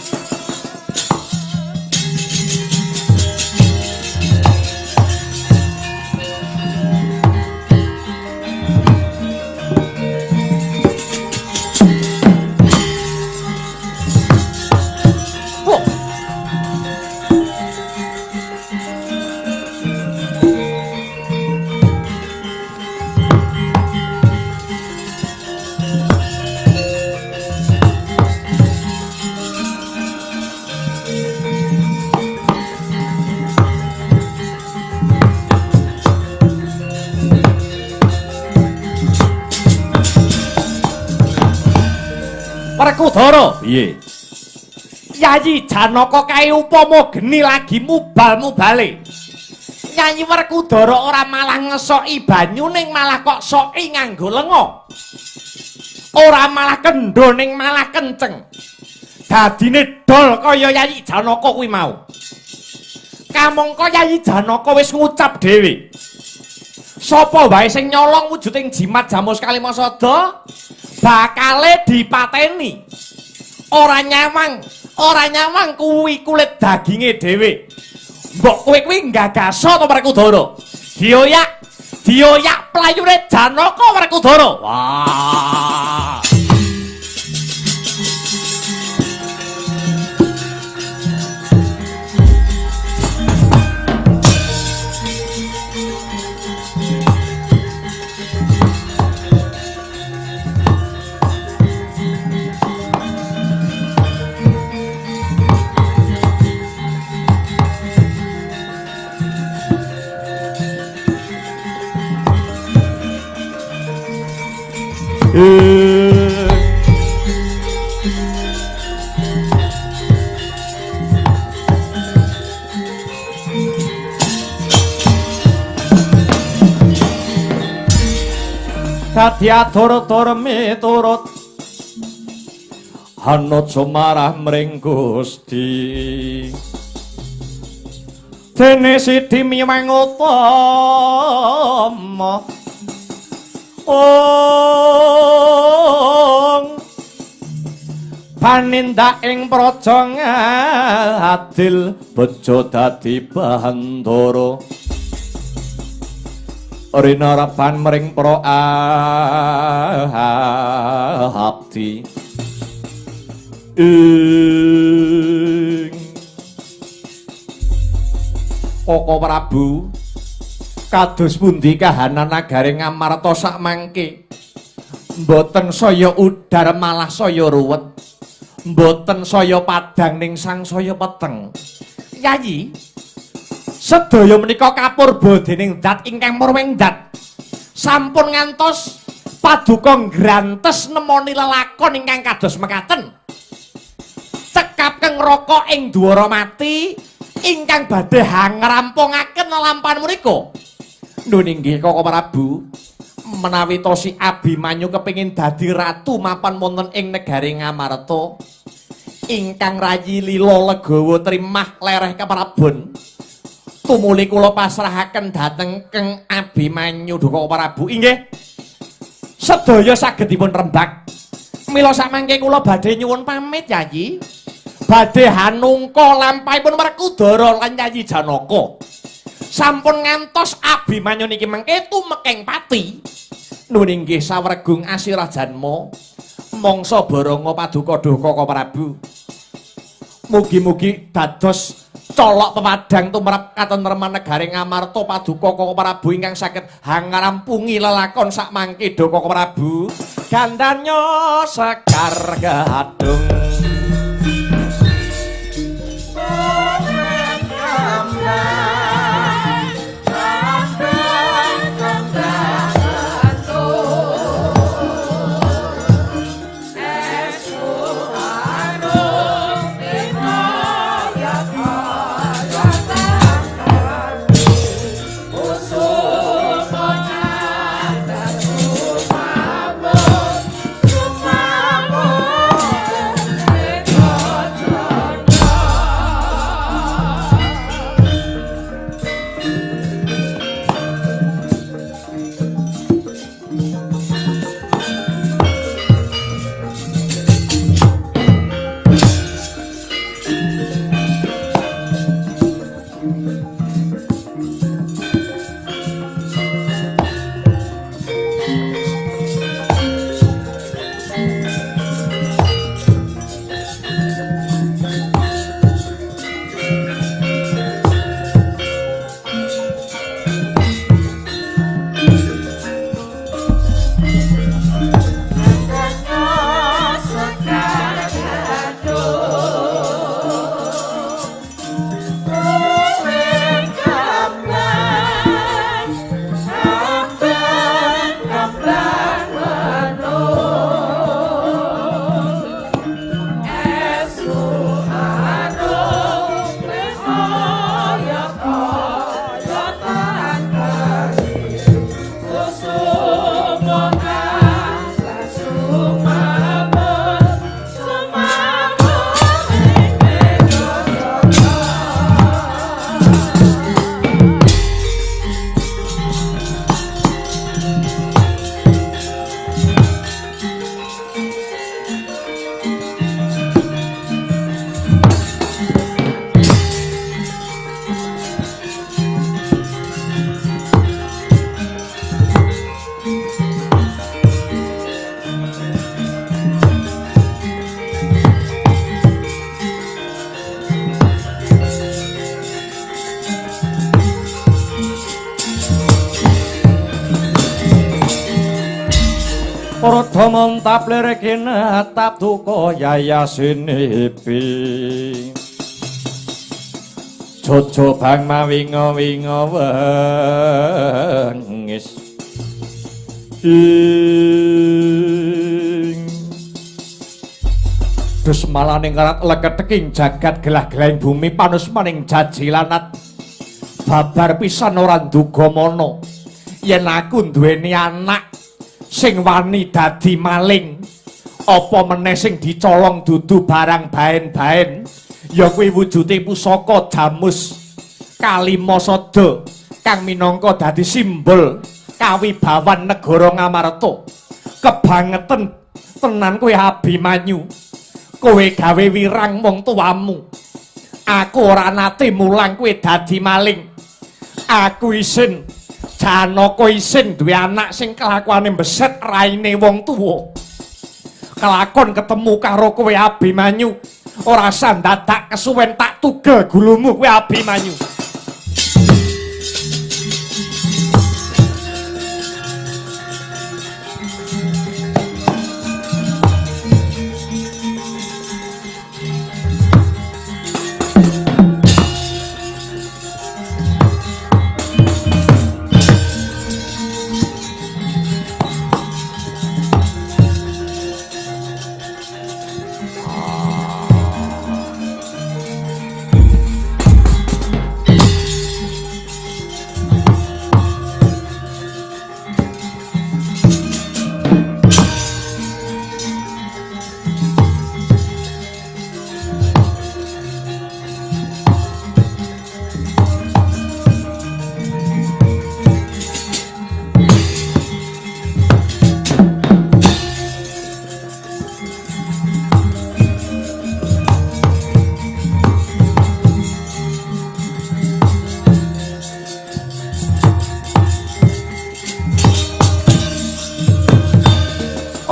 Werkudara, piye? Yayi Janaka kae upama geni lagi mubal-mubale. Yayi Werkudara ora malah ngesoki banyu ning malah kok soki nganggo lenga. Ora malah kendho ning malah kenceng. Dadine dol kaya Yayi Janaka kuwi mau. Kamangka Yayi Janaka wis ngucap dhewe. Sapa wae sing nyolong wujuding jimat Jamus Kalimasada bakale dipateni. Ora nyawang kuwi kulit daginge dhewe. Mbok kowe kuwi nggagaso to Werkudara? Dioyak playune Janaka Werkudara. Wah. Dadi atur-atur miturut anuja marah mring Gusti. Dene sidi miwang utama ong panindak ing praja ngadil bejo dadi bandara. Rinarapan mring para abdi ing Koko Prabu, kados pundi kahanan nagari Ngamarta sakmangke? Mboten saya udar malah saya ruwet. Mboten saya padhang ning sangsaya peteng. Yayi, sedaya menika kapurba dening dat ingkang murwing dat. Sampun ngantos paduka nggrantes nemoni lelakon ingkang kados mekaten. Cekap keng raka ing Dwaramati ingkang badhe hangrampungaken lelampahan menika. Nun inggih Koko Prabu, Menawi to si Abimanyu kepengin dadi ratu mapan wonten ing negari Ngamarta, ingkang rayi lila legawa trimah lereh keprabon, tumuli kula pasrahaken dhateng Keng Abimanyu duka Prabu. Inggih, sedaya saged dipun rembak. Mila samangke kula badhe nyuwun pamit, Yayi. Badhe hanungka lampahipun Werkudara lan Yayi Janaka. Sampun ngantos Abimanyu niki mangke tumekeng pati. Nuwun inggih sawregung asirah janma. Mangsa baranga paduka duh Kaka Prabu. Mugi-mugi dados colok pepadang tumrap katentreman negari Ngamarta paduka Kaka Prabu ingkang saged hangarampungi lelakon sakmangke duh Kaka Prabu. Gandanya sekar gadung. Padha montap lirik kinatap duka yayasinipi. Jojo bang mawinga-winga wengis. Ing dusmalaning karat leketeking jagat gelah-gelahing bumi panusmaning jajilanat babar pisan ora nduga mana yen aku duweni anak sing wani dadi maling, apa meneh sing dicolong dudu barang baen-baen, ya kuwi wujude pusaka jamus Kalimasada kang minangka dadi simbol kawibawan negara Ngamarta. Kebangeten tenan kowe Abimanyu, kowe gawe wirang wong tuamu. Aku ora nate mulang kowe dadi maling. Aku isin, Janaka isin duwe anak sing kelakuane beset raine wong tuwa. Kelakon ketemu karo kowe Abimanyu, ora usah dadak kesuwen tak tugel gulumu kowe Abimanyu.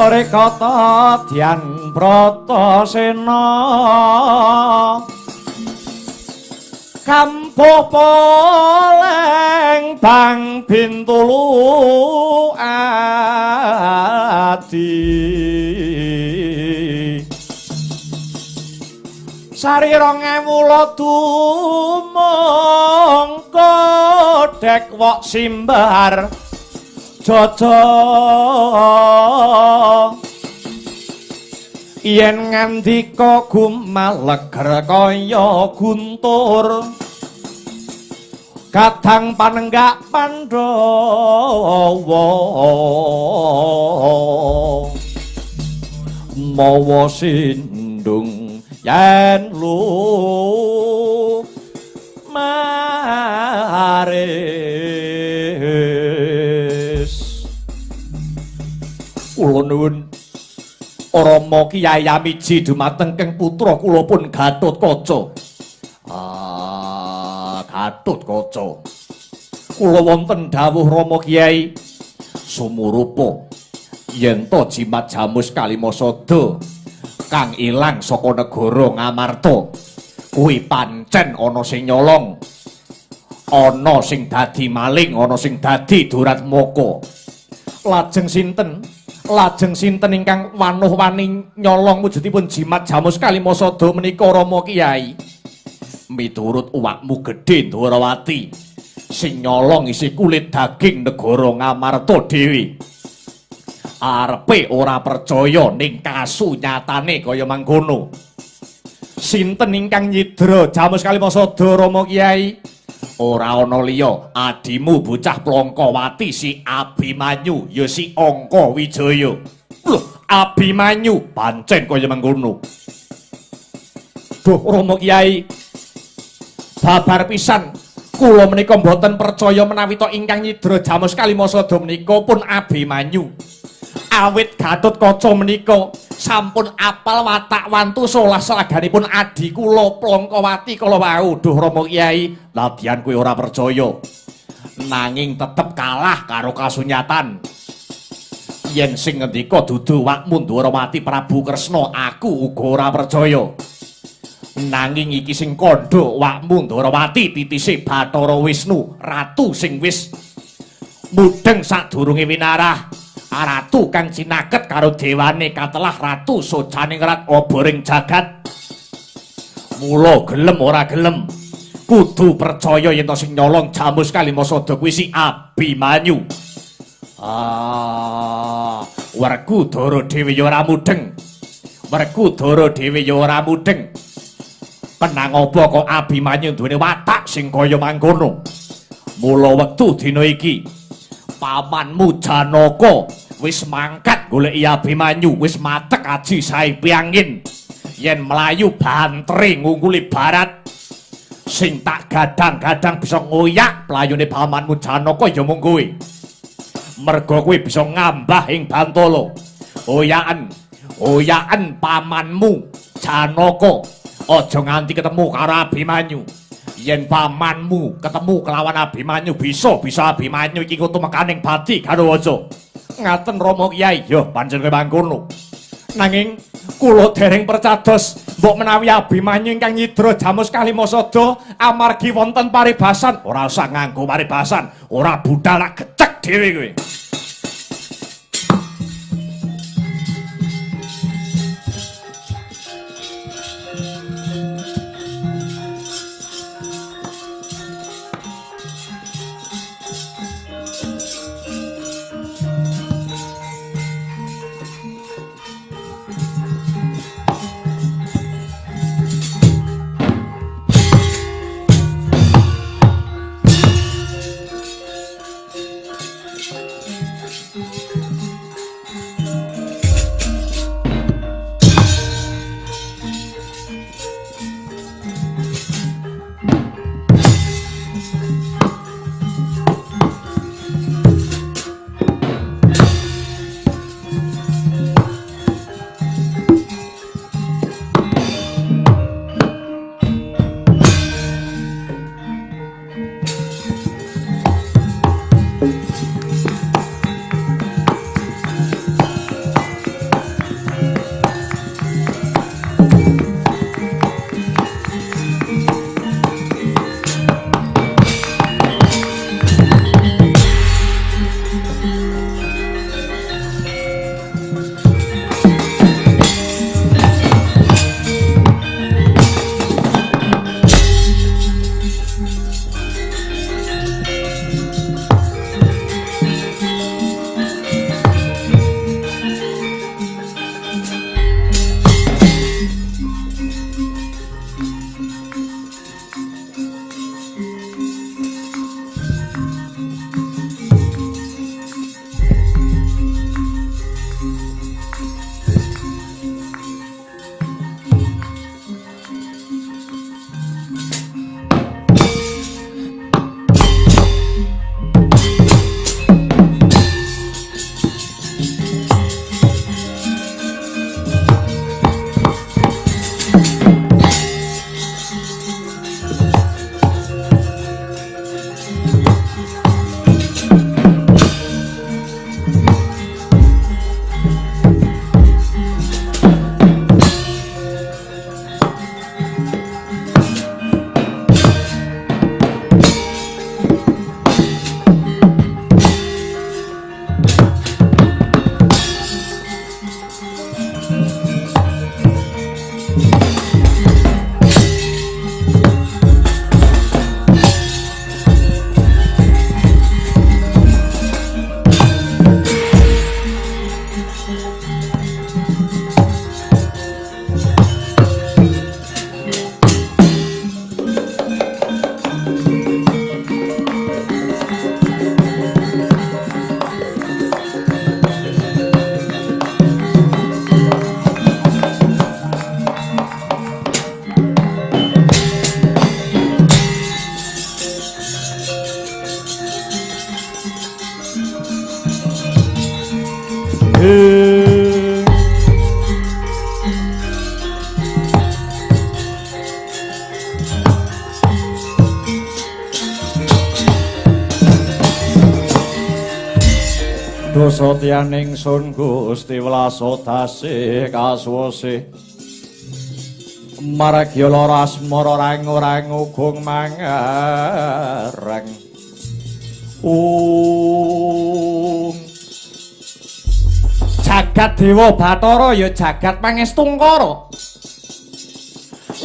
Ore kata Dyan Bratasena Kampuh Poleng Bang Bintulu Adi Sari 2000 ladumung kodhek wok simbar jaja yen ngandika gumaleger kaya guntur kadang panenggak Pandhawa mawa sindung yen lu maris. Kula nuwun Rama Kyai Amiji dumateng keng putra kula pun Gatotkaca. Ah, Gatotkaca. Kula wonten dawuh Rama Kyai sumurupa yen to jimat jamus Kalimasada kang ilang saka negara Ngamarta kuwi pancen ana sing nyolong, ana sing dadi maling, ana sing dadi duratmaka. Lajeng sinten? Lajeng sinten ingkang wanuh wani nyolong wujudipun jimat jamus Kalimasada menika Rama Kyai? Miturut uwakmu gedhe Ndwarawati, sing nyolong isi kulit daging negara Ngamarta dhewe. Arepe ora percaya ning kasunyatane kaya mangkono. Sinten ingkang nyidra jamus Kalimasada Rama Kyai? Ora ana liya, adimu bocah Plongkowati si Abimanyu ya si Angka Wijaya. Loh, Abimanyu pancen kaya mangkono. Duh Rama Kyai, babar pisan kula menika mboten percaya menawi to ingkang nyidra jamus Kalimasada menika pun Abimanyu. Awit Gatotkaca menika sampun apal watak wantu solah selaganipun adi kula Plongkowati kala wau. Duh Rama Kyai, nadyan kuwi ora percaya nanging tetep kalah karo kasunyatan. Yen sing ngendika dudu wakmu Ndwarawati Prabu Kresna, aku uga ora percaya. Nanging iki sing kandha wakmu Ndwarawati titise Bathara Wisnu, ratu sing wis mudheng sadurunge winarah. Ratu kang cinaket karo dewane katelah Ratu Sojaningrat oboring jagat. Mula gelem ora gelem kudu percaya yen to sing nyolong jamus Kalimasada kuwi si Abimanyu. Ah, Werkudara dhewe ya ora mudheng. Werkudara dhewe ya ora mudheng. Penang apa kok Abimanyu duweni watak sing kaya mangkono. Mula wektu dina iki pamanmu Janaka wis mangkat goleki Abimanyu, wis matek aji sae piangin. Yen mlayu bantere ngungkuli barat, sing tak gadang-gadang bisa ngoyak playune pamanmu Janaka ya mung kowe. Merga kowe bisa ngambah ing Bantala. Oyaken, oyaken pamanmu Janaka aja nganti ketemu karo Abimanyu. Yen pamanmu ketemu kelawan Abimanyu, bisa-bisa Abimanyu iki tumekaning bati Garwaja. Ngaten Rama Kyai, ya pancen kowe mangkono. Nanging kula dereng percados mbok menawi Abimanyu ingkang nyidra jamus Kalimasada amargi wonten paribasan. Ora usah nganggo paribasan, ora budal lak gecek dhewe kowe. Dosa tiyaning sun Gusti welasa dasih kasuwase maragya lara asmara rang-rang ugung mangarang. Ung jagat dewa Bathara ya jagat pangestungkara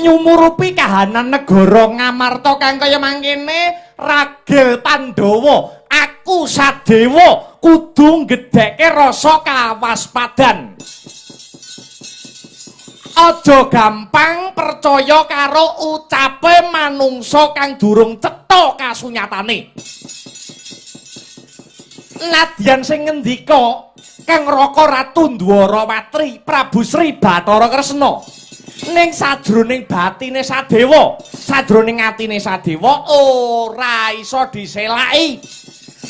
nyumurupi kahanan negara Ngamarta kang kaya mangkene. Ragil Pandhawa, aku Sadewa kudu nggedhekke rasa kawaspadan. Aja gampang percaya karo ucape manungsa kang durung cetha kasunyatane. Nadyan sing ngendika Kang Raka Ratu Ndwarawatri Prabu Sri Bathara Kresna, ning sajroning batine Sadewa, sajroning atine Sadewa ora iso diselaki.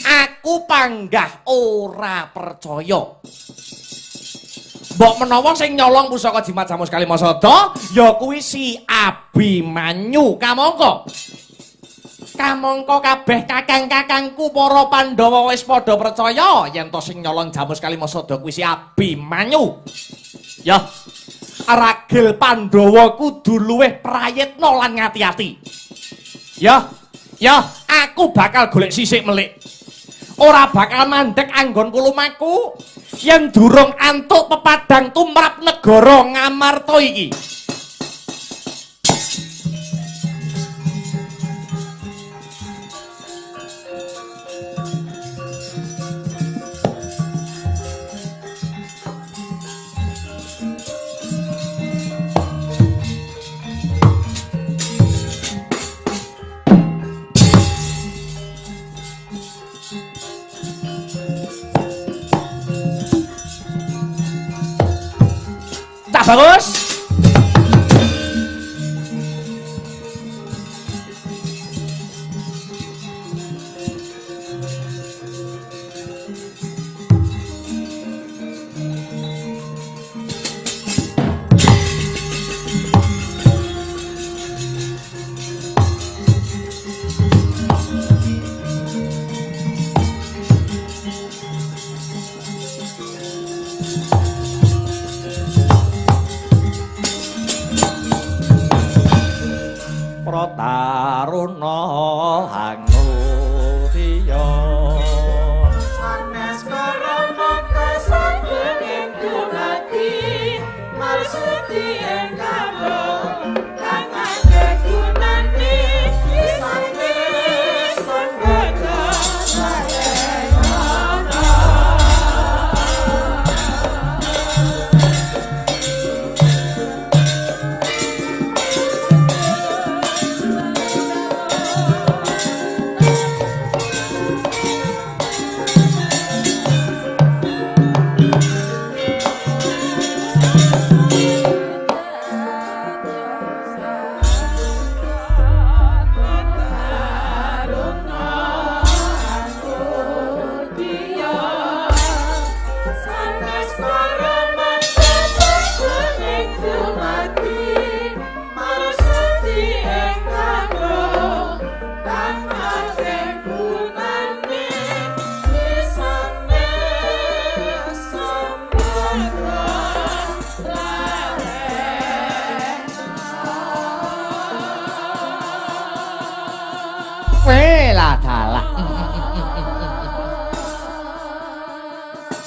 Aku panggah ora percaya. Mbok menawa sing nyolong pusaka Jimat Jamus Kalimasada ya kuwi si Abimanyu. Kamangka kamangka kabeh kakang-kakangku para Pandhawa wis padha percaya yen to sing nyolong Jamus Kalimasada kuwi si Abimanyu. Ya, ragil Pandhawa kudu luwih prayitna lan ngati-ati. Ya, ya, aku bakal golek sisik melik. Ora bakal mandek anggonku lumaku yen durung antuk pepadang tumrap negara Ngamarta iki. Bagus. Taruna hanutiya sanes karana kasagening dumadi marsuti ing kawula kang akeh gunane isane sembada saenana.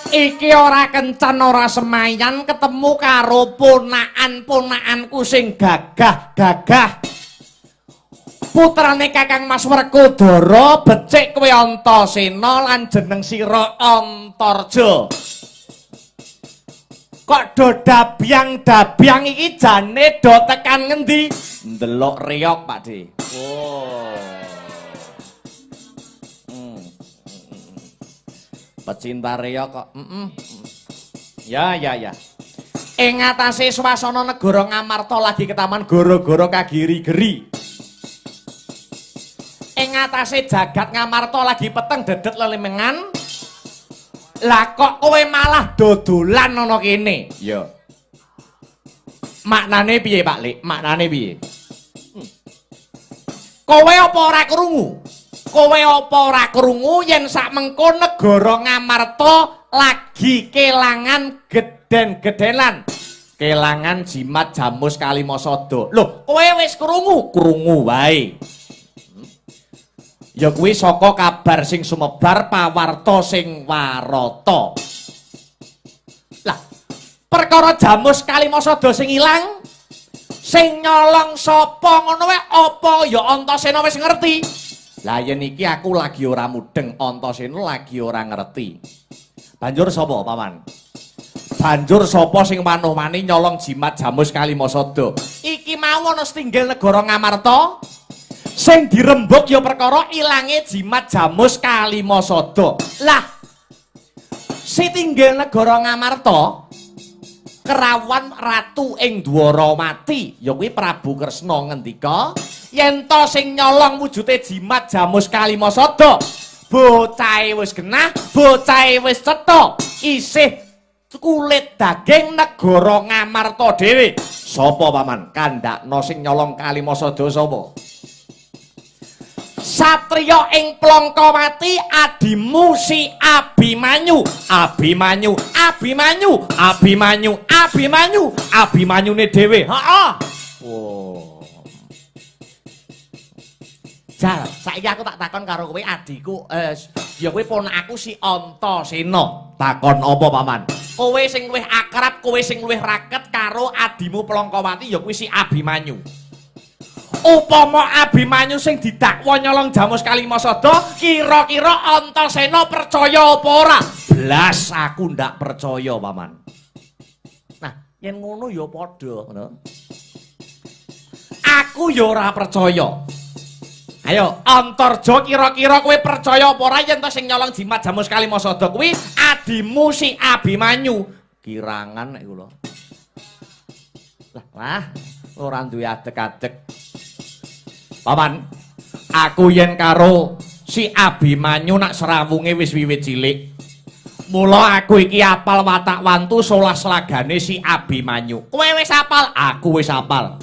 Iki ora kencan ora semayan ketemu karo ponakan-ponakanku sing gagah-gagah. Putrane Kakang Mas Werkudara becik kowe Antasena lan jeneng sira Antarja. Kok do dabyang-dabyang iki jane do tekan ngendi? Ndelok reog, Pak De. Oh. Pecinta reog kok. Ya, ya, ya. Ing ngatasé swasana negara Ngamarta lagi ketaman gara-gara kagiri-geri. Ing ngatasé jagat Ngamarta lagi peteng dedet lelemengan. Lah kok kowe malah dodolan ana kene? Ya. Maknane piye, Pak Lik? Maknane piye? Kowe apa ora krungu? Kowe apa ora krungu yen sak mengko negara Ngamarta lagi kelangan geden-gedenan? Kelangan jimat jamus kalimasada. Lho, kowe wis krungu? Krungu wae. Ya kuwi saka kabar sing sumebar pawarta sing warata. Lah, perkara jamus kalimasada sing ilang, sing nyolong sapa ngono wae apa ya Antasena wis ngerti. Lah yen iki aku lagi ora mudeng, Antasena lagi ora ngerti. Banjur sapa, Paman? Banjur sapa sing wanuh-wani nyolong jimat jamus kalimasada? Iki mau ana setinggil negara Ngamarta. Sing dirembug ya perkara ilange jimat jamus kalimasada. Lah, sitinggil negara Ngamarta kerawan ratu ing Dwarawati ya kuwi Prabu Kresna ngendika yen to sing nyolong wujude jimat jamus kalimasada bocahe wis genah, bocahe wis cetha, isih kulit daging negara Ngamarta dhewe. Sapa, Paman? Kandhakna sing nyolong kalimasada sapa? Satriya ing Plongkawati adimu si Abimanyu. Abimanyu, Abimanyu, Abimanyu, Abimanyu, Abimanyune dhewe. Heeh. Oh. Jal, saiki aku tak takon karo kowe adikku, ya kowe ponakku si Antasena. Takon apa, Paman? Kowe sing luwih akrab, kowe sing luwih raket karo adimu Plongkawati ya kuwi si Abimanyu. Upama Abimanyu sing didakwa nyolong jamus kalimasada, kira-kira Antasena percaya apa ora? Blas aku ndak percaya, Paman. Nah, yen ngono ya padha, ngono. Aku ya ora percaya. Ayo, Antarja kira-kira kowe percaya apa ora yen to sing nyolong jimat jamus kalimasada kuwi adimu si Abimanyu? Kirangan nek kula. Lah, lah, ora duwe adeg-adeg. Paman, aku yen karo si Abimanyu nak serawunge wis wiwit cilik. Mula aku iki apal watak wantu solah slagane si Abimanyu. Kowe wis apal, aku wis apal.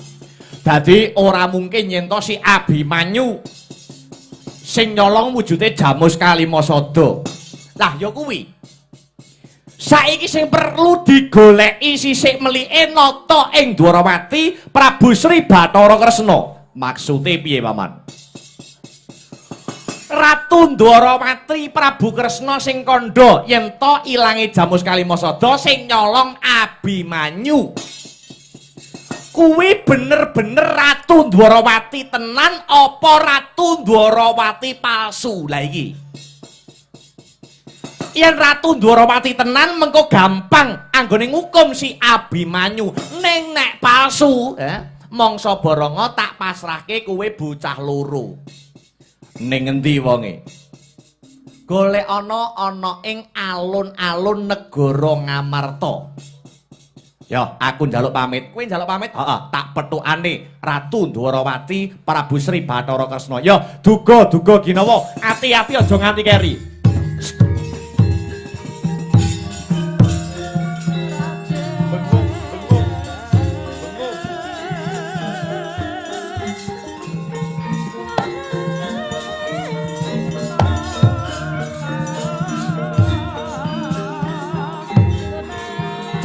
Dadi ora mungkin yen to si Abimanyu sing nyolong wujude jamus kalimasada. Lah ya kuwi. Saiki sing perlu digoleki sisik melike nata ing Dwarawati Prabu Sri Bathara Kresna. Maksude piye, Paman? Ratu Dwarawati Prabu Kresna sing kandha yen to ilange jamus kalimasada sing nyolong Abimanyu. Kuwi bener-bener Ratu Dwarawati tenan apa Ratu Dwarawati palsu? Lah iki. Yen Ratu Dwarawati tenan mengko gampang anggone ngukum si Abimanyu. Ning nek palsu, mangsa Baranga tak pasrahke kowe bocah loro. Ning endi wonge? Golek ana ana ing alun-alun negara Ngamarta. Ya, aku njaluk pamit. Kowe njaluk pamit? Heeh, tak pethukane Ratu Dwarawati Prabu Sri Bathara Kresna. Ya, duga-duga ginawa, ati-ati aja nganti keri.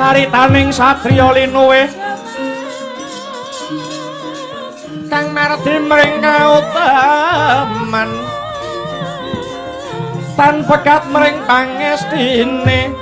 Caritaning satriya linuwih kang mardi mring kautaman tan pekat mring pangestine.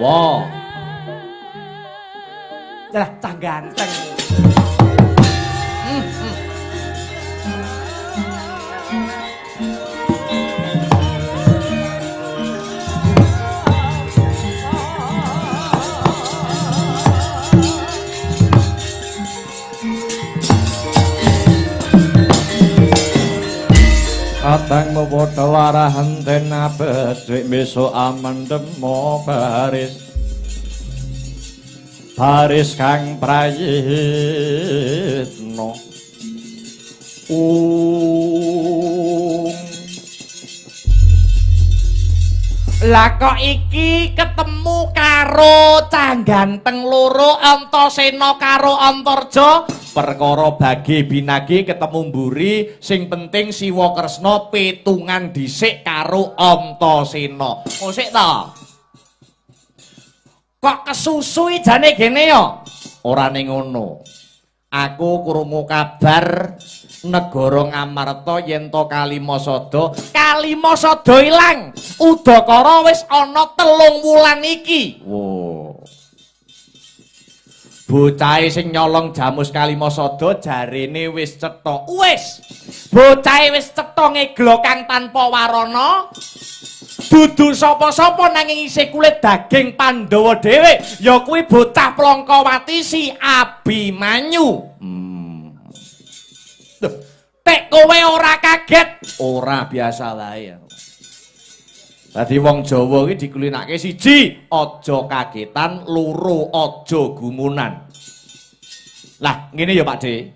Pandhawa. Lah cah ganteng. Kadang padha warahan den becik besok amendemo baris. Baris kang prayitna. Lah kok iki ketemu karo cah ganteng loro Antasena karo Antarja? Perkara bagi binagi ketemu mburi, sing penting Siwa Kresna pitungan dhisik karo Antasena. Oh sik ta. Kok kesusu jane gene ya? Ora ning ngono. Aku krungu kabar negara Ngamarta yen to Kalimasada, Kalimasada ilang. Udakara wis ana 3 wulan iki. Wo. Bocahe sing nyolong jamus Kalimasada jarene wis cetha. Wis. Bocahe wis cetha ngeglo kang tanpa warana. Dudu sapa-sapa nanging isih kulit daging Pandhawa dhewe, ya kuwi bocah Plangkawati si Abimanyu. Duh, tek kowe ora kaget? Ora, biasa wae. Dadi wong Jawa iki dikulinake siji, aja kagetan, loro aja gumunan. Lah, ngene ya Pak De.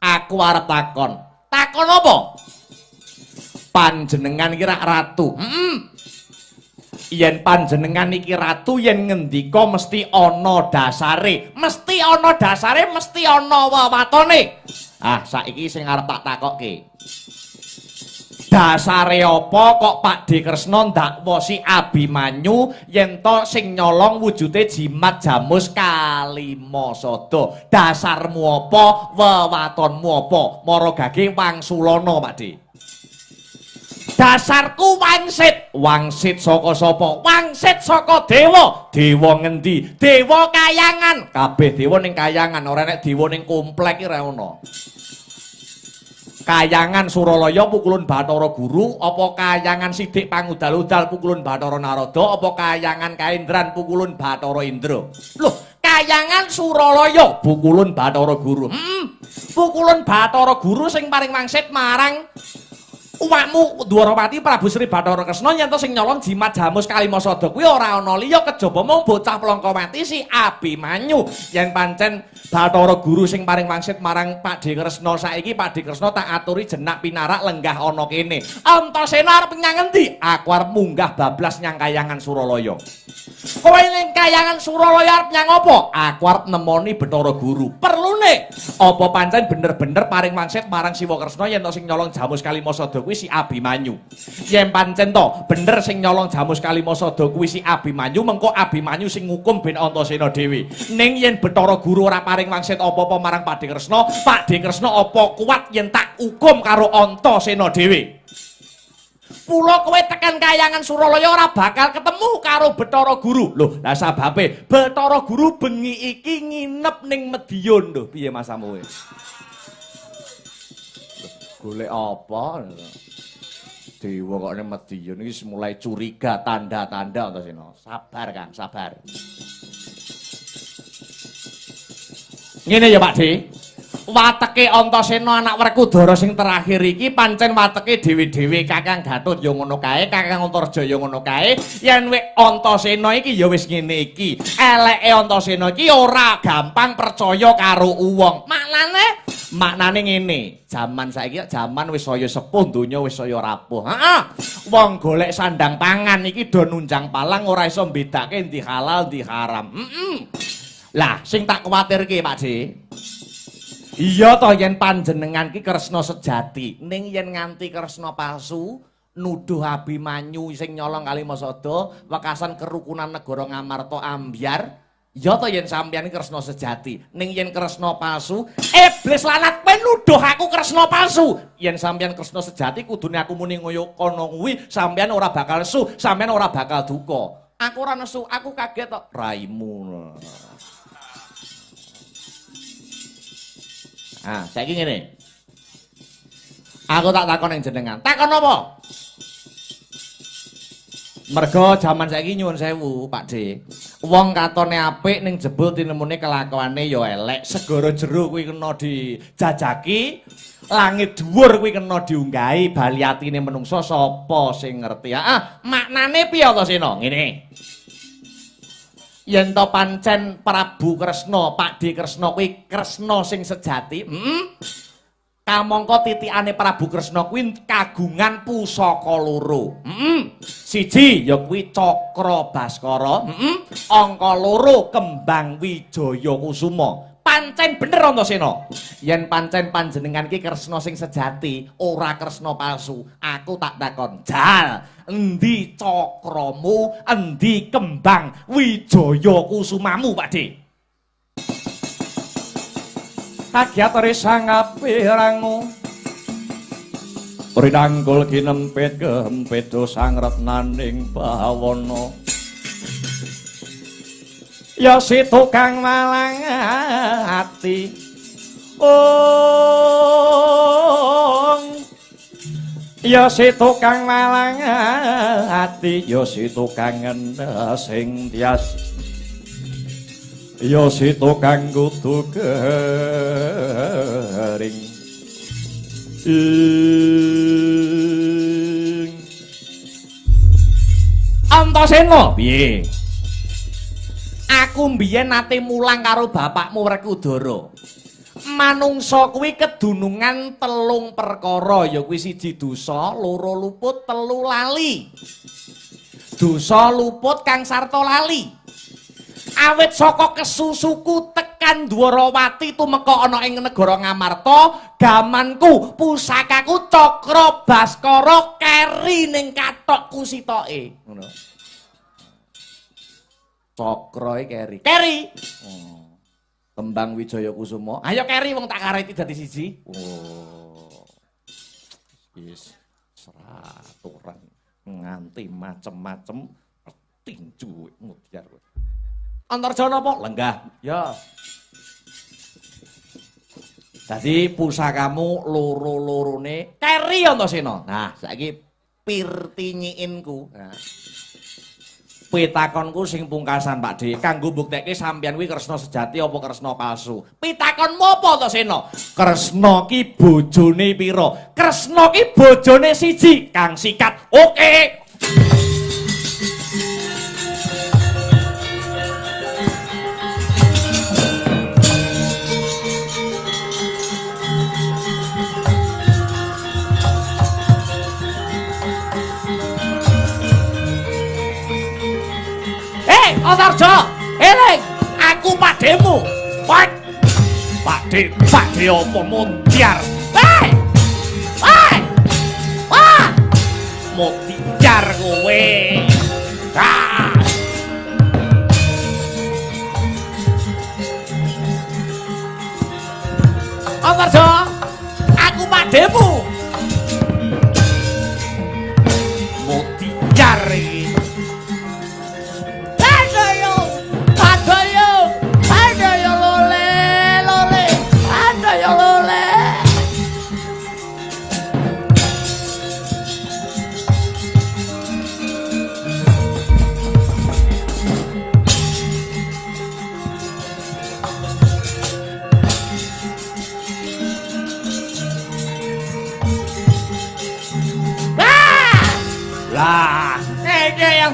Aku arep takon. Takon apa? Panjenengan iki rak ratu. Yen panjenengan iki ratu yen ngendika mesti ana dasare. Mesti ana dasare, mesti ana wewatone. Ah, saiki sing arep tak takokke. Dasare apa kok Pak De Kresna ndakwa si Abimanyu yen to sing nyolong wujude jimat jamus Kalimasada? Dasarmu apa? Wewatonmu apa? Mara gage wangsulana, Pak De. Dasarku wangsit. Wangsit saka sapa? Wangsit saka dewa. Dewa ngendi? Dewa kayangan. Kabeh dewa ning kayangan, ora nek dewa ning komplek iki ora ono. Kayangan Suralaya pukulun Bathara Guru, apa kayangan Sidik Pangudal-udal pukulun Bathara Narada, apa kayangan Kaendran pukulun Bathara Indra? Loh, kayangan Suralaya pukulun Bathara Guru. Pukulun Bathara Guru sing paring wangsit marang uwakmu Dwarawati Prabu Sri Bathara Kresna yen to sing nyolong jimat jamus Kalimasada kuwi ora ana liya kejaba mung bocah Plangkawati si Abimanyu. Yen pancen Bathara Guru sing paring wangsit marang Pak De Kresna saiki, Pak De Kresna tak aturi jenak pinarak lenggah ana kene. Antasena arep nyang endi? Aku arep munggah bablas nyang kayangan Suralaya. Kowe ning kayangan Suralaya arep nyang apa? Aku arep nemoni Bathara Guru. Perlune apa pancen bener-bener paring wangsit marang Siwa Kresna yen to sing nyolong jamus Kalimasada kuwi si Abimanyu? Yen pancen to bener sing nyolong jamus Kalimasada kuwi si Abimanyu, mengko Abimanyu sing ngukum ben Antasena dhewe. Ning yen Bathara Guru ora paring wangsit apa-apa marang Pak De Kresna, Pak De Kresna apa kuat yen tak hukum karo Antasena dhewe? Pula kowe tekan kayangan Suralaya ora bakal ketemu karo Bathara Guru. Loh, lah sababe Bathara Guru bengi iki nginep ning Medion. Lho, piye masamu kowe? Golek apa? Dewa kok ning Medion iki mulai curiga tanda-tanda Antasena. Sabar Kang, sabar. Ngene ya Pak De. Wateke Antasena anak Werkudara sing terakhir iki pancen wateke dhewe-dhewe. Kakang Gatut ya ngono kae, Kakang Antarja ya ngono kae. Yen wek Antasena iki ya wis ngene iki. Eleke Antasena iki ora gampang percaya karo wong. Maknane? Maknane ngene, jaman saiki jaman wis saya sepuh, donya wis saya rapuh. Heeh. Wong golek sandang pangan iki do nunjang palang ora iso mbedake endi halal endi haram. Lah, sing tak kuwatirke Pak De. Iya toh yen panjenengan ki Kresna sejati, ning yen nganti Kresna palsu, nuduh Abimanyu sing nyolong Kalimasada, wekasan kerukunan negara Ngamarta ambyar. Iya toh yen sampeyan ki Kresna sejati, ning yen Kresna palsu, iblis lanat kowe nuduh aku Kresna palsu. Yen sampeyan Kresna sejati kudune aku muni ngoyo kono kuwi, sampeyan ora bakal su, sampeyan ora bakal duka. Aku ora nesu, aku kaget tok. Raimu. Ah, saiki ngene. Aku tak takon ning jenengan. Takon apa? Mergo jaman saiki nyuwun sewu, Pak D. Wong katone apik ning jebul tinemune kelakuane ya elek. Segara jero kuwi kena dijajaki, langit dhuwur kuwi kena diunggahi, bali atine menungsa sapa sing ngerti. Ah, maknane piye to Sena? Ngene. Yen to pancen Prabu Kresna, Pak D Kresna kuwi Kresna sing sejati, Kamangka titikane Prabu Kresna kuwi kagungan pusaka loro. Siji ya kuwi Cakra Baskara, angka loro Kembang Wijaya Kusuma. Pancen bener Antasena. Yen pancen panjenengan iki Kresna sing sejati, ora Kresna palsu, aku tak takon, jal, endi cakramu, endi Kembang Wijaya Kusumamu, Pak D? Kagiatore sangapirangu rinanggul kinempit kempit sang retnaning bawana. Ya si tukang malang ati ong, ya si tukang malang ati, ya si tukang sing tias, ya si tukang kudu kering. Antasena piye? Aku mbiyen nate mulang karo bapakmu Werkudara. Manungsa kuwi kedunungan telung perkara, ya kuwi siji dosa, loro luput, telu lali. Dosa luput kang sarta lali. Awit saka kesusuku tekan Dwarawati tumeka ana ing negara Ngamarta, gamanku, pusakaku Cakra Baskara keri ning kathokku sitoke. Ngono. Cakra keri. Keri. Oh. Kembang Wijaya Kusuma. Ayo keri wong tak kareti dadi siji. Oh. Wis seraturan nganti macem-macem tinju ngudyar. Antarja napa? Lenggah. Ya. Dadi pusakamu loro-lorone keri Antasena. Nah, saiki pirtinyiinku. Nah. Pitakonku sing pungkasan Pak D, kanggo mbuktekke sampeyan kuwi Kresna sejati apa Kresna palsu. Pitakonmu apa to Sena? Kresna ki bojone pira? Kresna ki bojone siji, kang sikat. Oke. Antarja, eling, aku padhemu. Pak, Pakde, Pakde apa muntiar? Hei! Hei! Wah! Muntiar kowe. Ah! Antarja, aku padhemu. Muntiar iki. Lah, yang.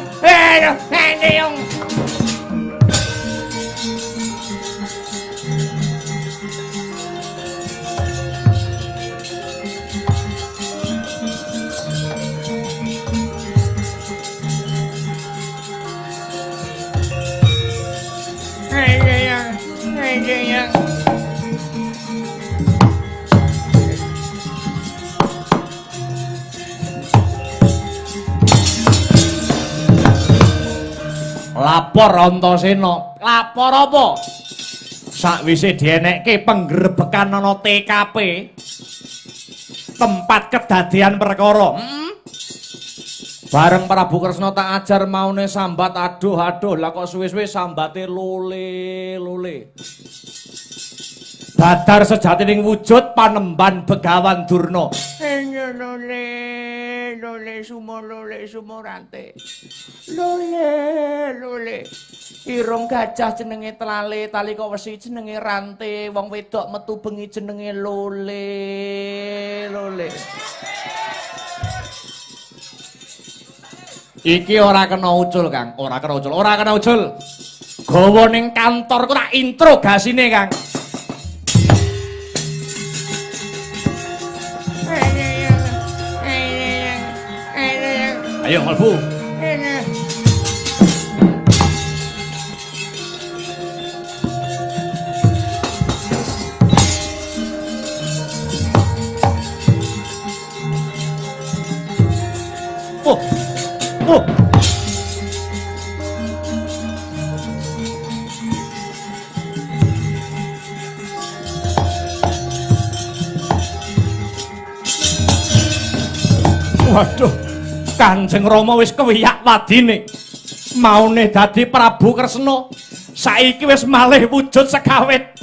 Lapor Antasena, lapor apa? Sakwise dienekke penggerebekan ana TKP, tempat kedadian perkara. Bareng Prabu Kresna tak ajar maune sambat aduh aduh lah kok suwe-suwe sambate lole lole. Badar sejatining wujud panemban Begawan Durna. Lole lole sumo lole sumorante. Lole lole. Irung gajah jenenge telale, tali kok wesi jenenge rante, wong wedok metu bengi jenenge lole lole. Iki ora kena ucul, Kang. Ora kena ucul, ora kena ucul. Gawa ning kantor ku tak interrogasine, Kang. Ayo mlebu. Oh. Oh. Waduh, Kanjeng Rama wis kewiyak wadine. Maune dadi Prabu Kresna, saiki wis malih wujud sekawit.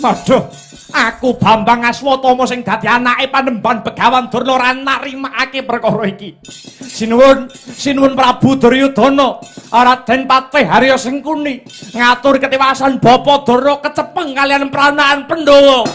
Waduh, aku Bambang Aswatama sing dadi anake panemban Begawan Durna ora narimakake perkara iki. Sinuwun, sinuwun Prabu Duryudana, Raden Patih Harya Sengkuni ngatur ketiwasan Bapa Durna kecepeng kalian pranaan Pandhawa.